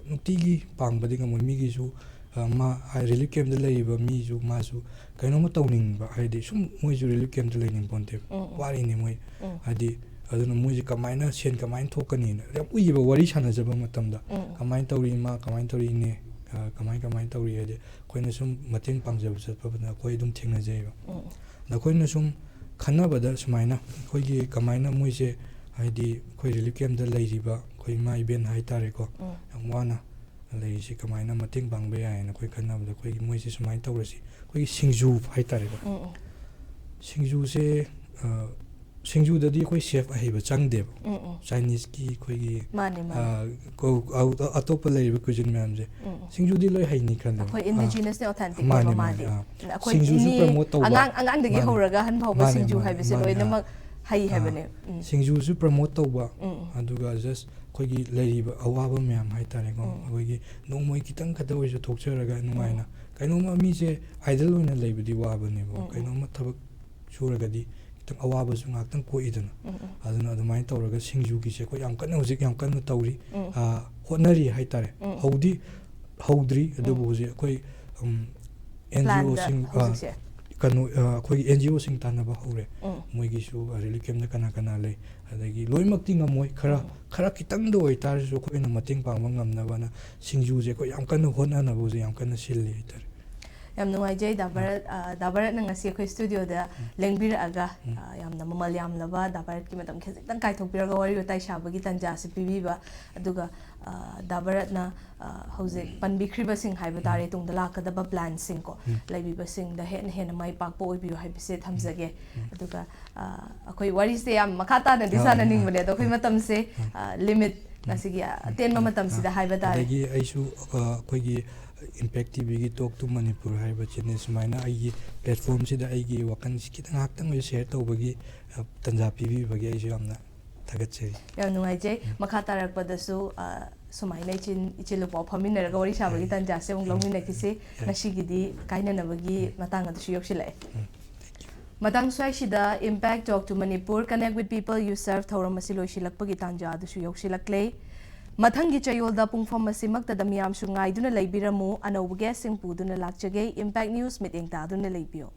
ꯅꯨꯡꯇꯤꯒꯤ ꯄꯥꯡꯕꯗꯤ ꯉꯝꯃꯣꯏ꯫ ꯃꯤꯒꯤꯁꯨ ꯑ, ꯃꯥ, ꯍꯥꯏ, ꯔꯤꯂꯤꯐ ꯀꯦꯝꯗ ꯂꯩꯔꯤꯕ ꯃꯤꯁꯨ, ꯃꯥꯁꯨ ꯀꯩꯅꯣꯝꯃ ꯇꯧꯅꯤꯡꯕ, ꯍꯥꯏꯗꯤ ꯁꯨꯝ ꯃꯣꯏꯁꯨ ꯔꯤꯂꯤꯐ ꯀꯦꯝꯗ ꯂꯩꯅꯤꯡ ꯄꯣꯟꯇꯦꯕ꯫ ꯎꯝ, ꯎꯝ꯫ ꯋꯥꯔꯤꯅꯤ ꯃꯣꯏ꯫ ꯎꯝ꯫ ꯍꯥꯏꯗꯤ ꯑꯗꯨꯅ ꯃꯣꯏꯁꯦ ꯀꯃꯥꯏꯅ, ꯁꯦꯟ ꯀꯃꯥꯏꯅ ꯊꯣꯛꯀꯅꯤꯅ ꯌꯥꯝ ꯎꯏꯌꯦꯕ, ꯋꯥꯔꯤ ꯁꯥꯟꯅꯖꯕ ꯃꯇꯝꯗ꯫ ꯎꯝ, ꯎꯝ꯫ "ꯀꯃꯥꯏꯅ ꯇꯧꯔꯤ ꯏꯃꯥ, ꯀꯃꯥꯏꯅ ꯇꯧꯔꯤ ꯏꯅꯦ, ꯑ, ꯀꯃꯥꯏ, ꯀꯃꯥꯏꯅ ꯇꯧꯔꯤ?" ꯍꯥꯏꯗꯤ ꯑꯩꯈꯣꯏꯅ ꯁꯨꯝ ꯃꯇꯦꯡ ꯄꯥꯡꯖꯕ ꯆꯠꯄꯗ ꯑꯩꯈꯣꯏ ꯑꯗꯨꯝ ꯊꯦꯡꯅꯖꯩꯑꯕ꯫ ꯎꯝ, ꯎꯝ꯫ ꯑꯗ ꯑꯩꯈꯣꯏꯅ ꯁꯨꯝ ꯈꯟꯅꯕꯗ ꯁꯨꯃꯥꯏꯅ, ꯑꯩꯈꯣꯏꯒꯤ ꯀꯃꯥꯏꯅ ꯃꯣꯏꯁꯦ, ꯍꯥꯏꯗꯤ ꯑꯩꯈꯣꯏ ꯔꯤꯂꯤꯐ ꯀꯦꯝꯗ ꯂꯩꯔꯤꯕ ꯑꯩꯈꯣꯏ ꯏꯃꯥ ꯏꯕꯦꯟ ꯍꯥꯏꯇꯥꯔꯦꯀꯣ, ꯎꯝ꯫ ꯌꯥꯝ ꯋꯥꯅ ꯂꯩꯔꯤꯁꯤ ꯀꯃꯥꯏꯅ ꯃꯇꯦꯡ ꯄꯥꯡꯕ ꯌꯥꯏꯅ ꯑꯩꯈꯣꯏ ꯈꯟꯅꯕꯗ, ꯑꯩꯈꯣꯏꯒꯤ ꯃꯣꯏꯁꯦ ꯁꯨꯃꯥꯏꯅ ꯇꯧꯔꯁꯤ, ꯑꯩꯈꯣꯏꯒꯤ ꯁꯤꯡꯖꯨ ꯍꯥꯏꯇꯥꯔꯦꯀꯣ꯫ ꯎꯝ, ꯎꯝ꯫ ꯁꯤꯡꯖꯨꯁꯦ, ꯑ, ꯁꯤꯡꯖꯨꯗꯗꯤ ꯑꯩꯈꯣꯏ ꯁꯦꯐ ꯑꯍꯩꯕ ꯆꯪꯗꯦꯕ꯫ ꯎꯝ, ꯎꯝ꯫ ꯆꯥꯏꯅꯤꯁꯀꯤ ꯑꯩꯈꯣꯏꯒꯤ, ꯃꯥꯅꯦ, ꯃꯥꯅꯦ꯫ ꯑ, ꯀꯧ-, ꯑ-, ꯑꯇꯣꯞꯄ ꯂꯩꯔꯤꯕ ꯀ꯭ꯌꯨꯖꯤꯟ ꯃꯌꯥꯝꯁꯦ꯫ ꯎꯝ, ꯎꯝ꯫ ꯁꯤꯡꯖꯨꯗꯤ ꯂꯣꯏ ꯍꯩꯅꯤ ꯈꯜꯂꯦꯕ꯫ ꯑꯩꯈꯣꯏ ꯑꯥ꯫ Indigenousꯅꯦ, authenticꯅꯦꯕ ꯃꯥꯅꯦ, ꯃꯥꯅꯦ, ꯃꯥꯗꯤ꯫ ꯑꯥ꯫ ꯑꯩꯈꯣꯏ ꯁꯤꯡꯖꯨꯁꯨ ꯃꯤ promote ꯇꯧꯕ꯫ ꯑꯉꯥꯡ, ꯑꯉꯥꯡꯗꯒꯤ ꯃꯥꯅꯦ꯫ ꯍꯧꯔꯒ ꯑꯍꯟ ꯐꯥꯎꯕ ꯃꯥꯅꯦ, ꯁꯤꯡꯖꯨ ꯃꯥꯅꯦ, ꯍꯥꯏꯕꯁꯦ ꯃꯥꯅꯦ, ꯑꯥ꯫ ꯂꯣꯏꯅꯃꯛ ꯍꯩ ꯑꯥ꯫ ꯍꯥꯏꯕꯅꯦ꯫ ꯎꯝ꯫ ꯁꯤꯡꯖꯨꯁꯨ promote ꯇꯧꯕ, ꯎꯝ, ꯎꯝ꯫ ꯑꯗꯨꯒ just ꯑꯩꯈꯣꯏꯒꯤ ꯂꯩꯔꯤꯕ ꯑꯋꯥꯕ ꯃꯌꯥꯝ ꯍꯥꯏꯇꯥꯔꯦꯀꯣ, ꯎꯝ꯫ ꯑꯩꯈꯣꯏꯒꯤ ꯅꯣꯡꯃꯒꯤ ꯈꯤꯇꯪ ꯈꯛꯇ ꯑꯣꯏꯔꯁꯨ ꯊꯣꯛꯆꯔꯒ ꯅꯨꯡꯉꯥꯏꯅ ꯎꯝ꯫ ꯀꯩꯅꯣꯝꯃ ꯃꯤꯁꯦ idle ꯑꯣꯏꯅ ꯂꯩꯕꯗꯤ ꯋꯥꯕꯅꯦꯕ꯫ ꯎꯝ, ꯎꯝ꯫ ꯀꯩꯅꯣꯝꯃ ꯊꯕꯛ ꯁꯨꯔꯒꯗꯤ ꯈꯤꯇꯪ ꯑꯋꯥꯕꯁꯨ ꯉꯥꯏꯍꯥꯛꯇꯪ ꯀꯣꯛꯏꯗꯅ꯫ ꯎꯝ, ꯎꯝ꯫ ꯑꯗꯨꯅ ꯑꯗꯨꯃꯥꯏꯅ ꯇꯧꯔꯒ ꯁꯤꯡꯖꯨꯒꯤꯁꯦ ꯑꯩꯈꯣꯏ ꯌꯥꯝ ꯀꯟꯅ, ꯍꯧꯖꯤꯛ ꯌꯥꯝ ꯀꯟꯅ ꯇꯧꯔꯤ꯫ ꯎꯝ꯫ ꯑ, ꯍꯣꯠꯅꯔꯤ ꯍꯥꯏꯇꯥꯔꯦ꯫ ꯎꯝ꯫ ꯍꯧꯗꯤ ꯍꯧꯗ꯭ꯔꯤ, ꯑꯗꯨꯕꯨ ꯎꯝ꯫ ꯍꯧꯖꯤꯛ ꯑꯩꯈꯣꯏ, ꯎꯝ, Planꯗ ꯑꯦꯟ ꯖꯤ ꯑꯣꯁꯤꯡ, ꯑ, ꯍꯧꯖꯤꯛꯁꯦ꯫ ꯀꯩꯅꯣ, ꯑ, ꯑꯩꯈꯣꯏꯒꯤ ꯑꯦꯟ ꯖꯤ ꯑꯣꯁꯤꯡ ꯇꯥꯟꯅꯕ ꯍꯧꯔꯦ꯫ ꯎꯝ꯫ ꯃꯣꯏꯒꯤꯁꯨ, ꯑ, ꯔꯤꯂꯤꯐ ꯀꯦꯝꯞꯇ ꯀꯅꯥ ꯀꯅꯥ ꯂꯩ, ꯑꯗꯒꯤ ꯂꯣꯏꯅꯃꯛꯇꯤ ꯉꯝꯃꯣꯏ, ꯈꯔ, ꯎꯝ꯫ ꯈꯔ ꯈꯤꯇꯪꯗ ꯑꯣꯏꯇꯥꯔꯁꯨ ꯑꯩꯈꯣꯏꯅ ꯃꯇꯦꯡ ꯄꯥꯡꯕ ꯉꯝꯅꯕꯅ ꯁꯤꯡꯖꯨꯁꯦ ꯑꯩꯈꯣꯏ ꯌꯥꯝ ꯀꯟꯅ ꯍꯣꯠꯅꯅꯕ ꯍꯧꯖꯤꯛ ꯌꯥꯝ ꯀꯟꯅ ꯁꯤꯜꯂꯤ ꯍꯥꯏꯇꯥꯔꯦ꯫ ꯌꯥꯝ ꯅꯨꯡꯉꯥꯏꯖꯩ, ꯗꯥ ꯎꯝ꯫ ꯚꯥꯔꯠ, ꯑ, ꯗꯥ ꯚꯥꯔꯠꯅ ꯉꯁꯤ ꯑꯩꯈꯣꯏ ꯁ꯭ꯇꯨꯗꯤꯑꯣꯗ ꯎꯝ꯫ ꯂꯦꯡꯕꯤꯔꯛꯑꯒ, ꯎꯝ꯫ ꯑ, ꯌꯥꯝꯅ ꯃꯃꯜ ꯌꯥꯝꯂꯕ ꯗꯥ ꯚꯥꯔꯠꯀꯤ ꯃꯇꯝ ꯈꯖꯤꯛꯇꯪ ꯀꯥꯏꯊꯣꯛꯄꯤꯔꯒ ꯋꯥꯔꯤ ꯋꯥꯇꯥꯏ ꯁꯥꯕꯒꯤ ꯇꯥꯟꯖꯥ ꯑꯁꯤ ꯄꯤꯕꯤꯕ, ꯑꯗꯨꯒ, ꯑ, ꯗꯥ ꯚꯥꯔꯠꯅ, ꯑ, ꯍꯧꯖꯤꯛ ꯄꯟꯕꯤꯈ꯭ꯔꯤꯕꯁꯤꯡ ꯍꯥꯏꯕ ꯇꯥꯔꯦ, ꯎꯝ꯫ ꯇꯨꯡꯗ ꯂꯥꯛꯀꯗꯕ ꯄ꯭ꯂꯥꯟꯁꯤꯡꯀꯣ, ꯎꯝ꯫ ꯂꯩꯕꯤꯕꯁꯤꯡꯗ ꯍꯦꯟꯅ ꯍꯦꯟꯅ ꯃꯥꯏ ꯄꯥꯛꯄ ꯑꯣꯏꯕꯤꯌꯨ ꯍꯥꯏꯕꯁꯦ ꯊꯝꯖꯒꯦ꯫ ꯎꯝ꯫ ꯑꯗꯨꯒ, ꯑ, ꯑꯩꯈꯣꯏ ꯋꯥꯔꯤꯁꯦ ꯌꯥꯝ ꯃꯈꯥ ꯇꯥꯅꯗꯤ ꯑꯥ, ꯁꯥꯟꯅꯅꯤꯡꯕꯅꯦ, ꯑꯥ, ꯑꯗꯣ ꯑꯩꯈꯣꯏ ꯑꯥ꯫ ꯃꯇꯝꯁꯦ, ꯎꯝ꯫ ꯑ, limit, ꯎꯝ꯫ ꯉꯁꯤꯒꯤ ꯑꯇꯦꯟꯕ ꯎꯝ꯫ ꯃꯇꯝꯁꯤꯗ ꯎꯝ꯫ ꯍꯥꯏꯕ ꯇꯥꯔꯦ꯫ ꯑꯗꯒꯤ ꯑꯩꯁꯨ, ꯑ, ꯑꯩꯈꯣꯏꯒꯤ Impact ꯇꯤ ꯚꯤꯒꯤ Talk to Manipur ꯍꯥꯏꯔꯤꯕ channel ꯁꯨꯃꯥꯏꯅ ꯑꯩꯒꯤ platform ꯁꯤꯗ ꯑꯩꯒꯤ ꯋꯥꯈꯜꯁꯤ ꯈꯤꯇꯪ ꯉꯥꯏꯍꯥꯛꯇꯪ ꯑꯣꯏꯁꯨ share ꯇꯧꯕꯒꯤ, ꯑ, ꯇꯥꯟꯖꯥ ꯄꯤꯕꯤꯕꯒꯤ ꯑꯩꯁꯨ ꯌꯥꯝꯅ ꯊꯥꯒꯠꯆꯔꯤ꯫ ꯌꯥꯝ ꯅꯨꯡꯉꯥꯏꯖꯩ꯫ ꯃꯈꯥ ꯇꯥꯔꯛꯄꯗꯁꯨ ꯑ, ꯁꯨꯃꯥꯏꯅ ꯏꯆꯤꯟ ꯏꯆꯤꯜ ꯏꯄꯥꯎ ꯐꯝꯃꯤꯟꯅꯔꯒ ꯋꯥꯔꯤ ꯁꯥꯕꯒꯤ ꯇꯥꯟꯖꯥꯁꯦ ꯑꯃꯨꯛ ꯂꯧꯃꯤꯟꯅꯈꯤꯁꯤ꯫ ꯉꯁꯤꯒꯤꯗꯤ ꯀꯥꯏꯅꯅꯕꯒꯤ ꯃꯇꯥꯡ ꯑꯗꯨꯁꯨ ꯌꯧꯁꯤꯜꯂꯛꯑꯦ꯫ ꯃꯇꯥꯡ ꯁ꯭ꯋꯥꯏꯁꯤꯗ Impact Talk to Manipur, Connect with People You Serve ꯊꯧꯔꯝ ꯑꯁꯤ ꯂꯣꯏꯁꯤꯜꯂꯛꯄꯒꯤ ꯇꯥꯟꯖꯥ ꯑꯗꯨꯁꯨ ꯌꯧꯁꯤꯜꯂꯛꯂꯦ꯫ ꯃꯊꯪꯒꯤ ꯆꯌꯣꯜꯗ ꯄꯨꯡꯐꯝ ꯑꯁꯤꯃꯛꯇꯗ ꯃꯤꯌꯥꯝꯁꯨ ꯉꯥꯏꯗꯨꯅ ꯂꯩꯕꯤꯔꯝꯃꯨ꯫ ꯑꯅꯧꯕ ꯒꯦꯁꯁꯤꯡ ꯄꯨꯗꯨꯅ ꯂꯥꯛꯆꯒꯦ꯫ Impact News ꯃꯤꯠꯌꯦꯡ ꯇꯥꯗꯨꯅ ꯂꯩꯕꯤꯌꯨ꯫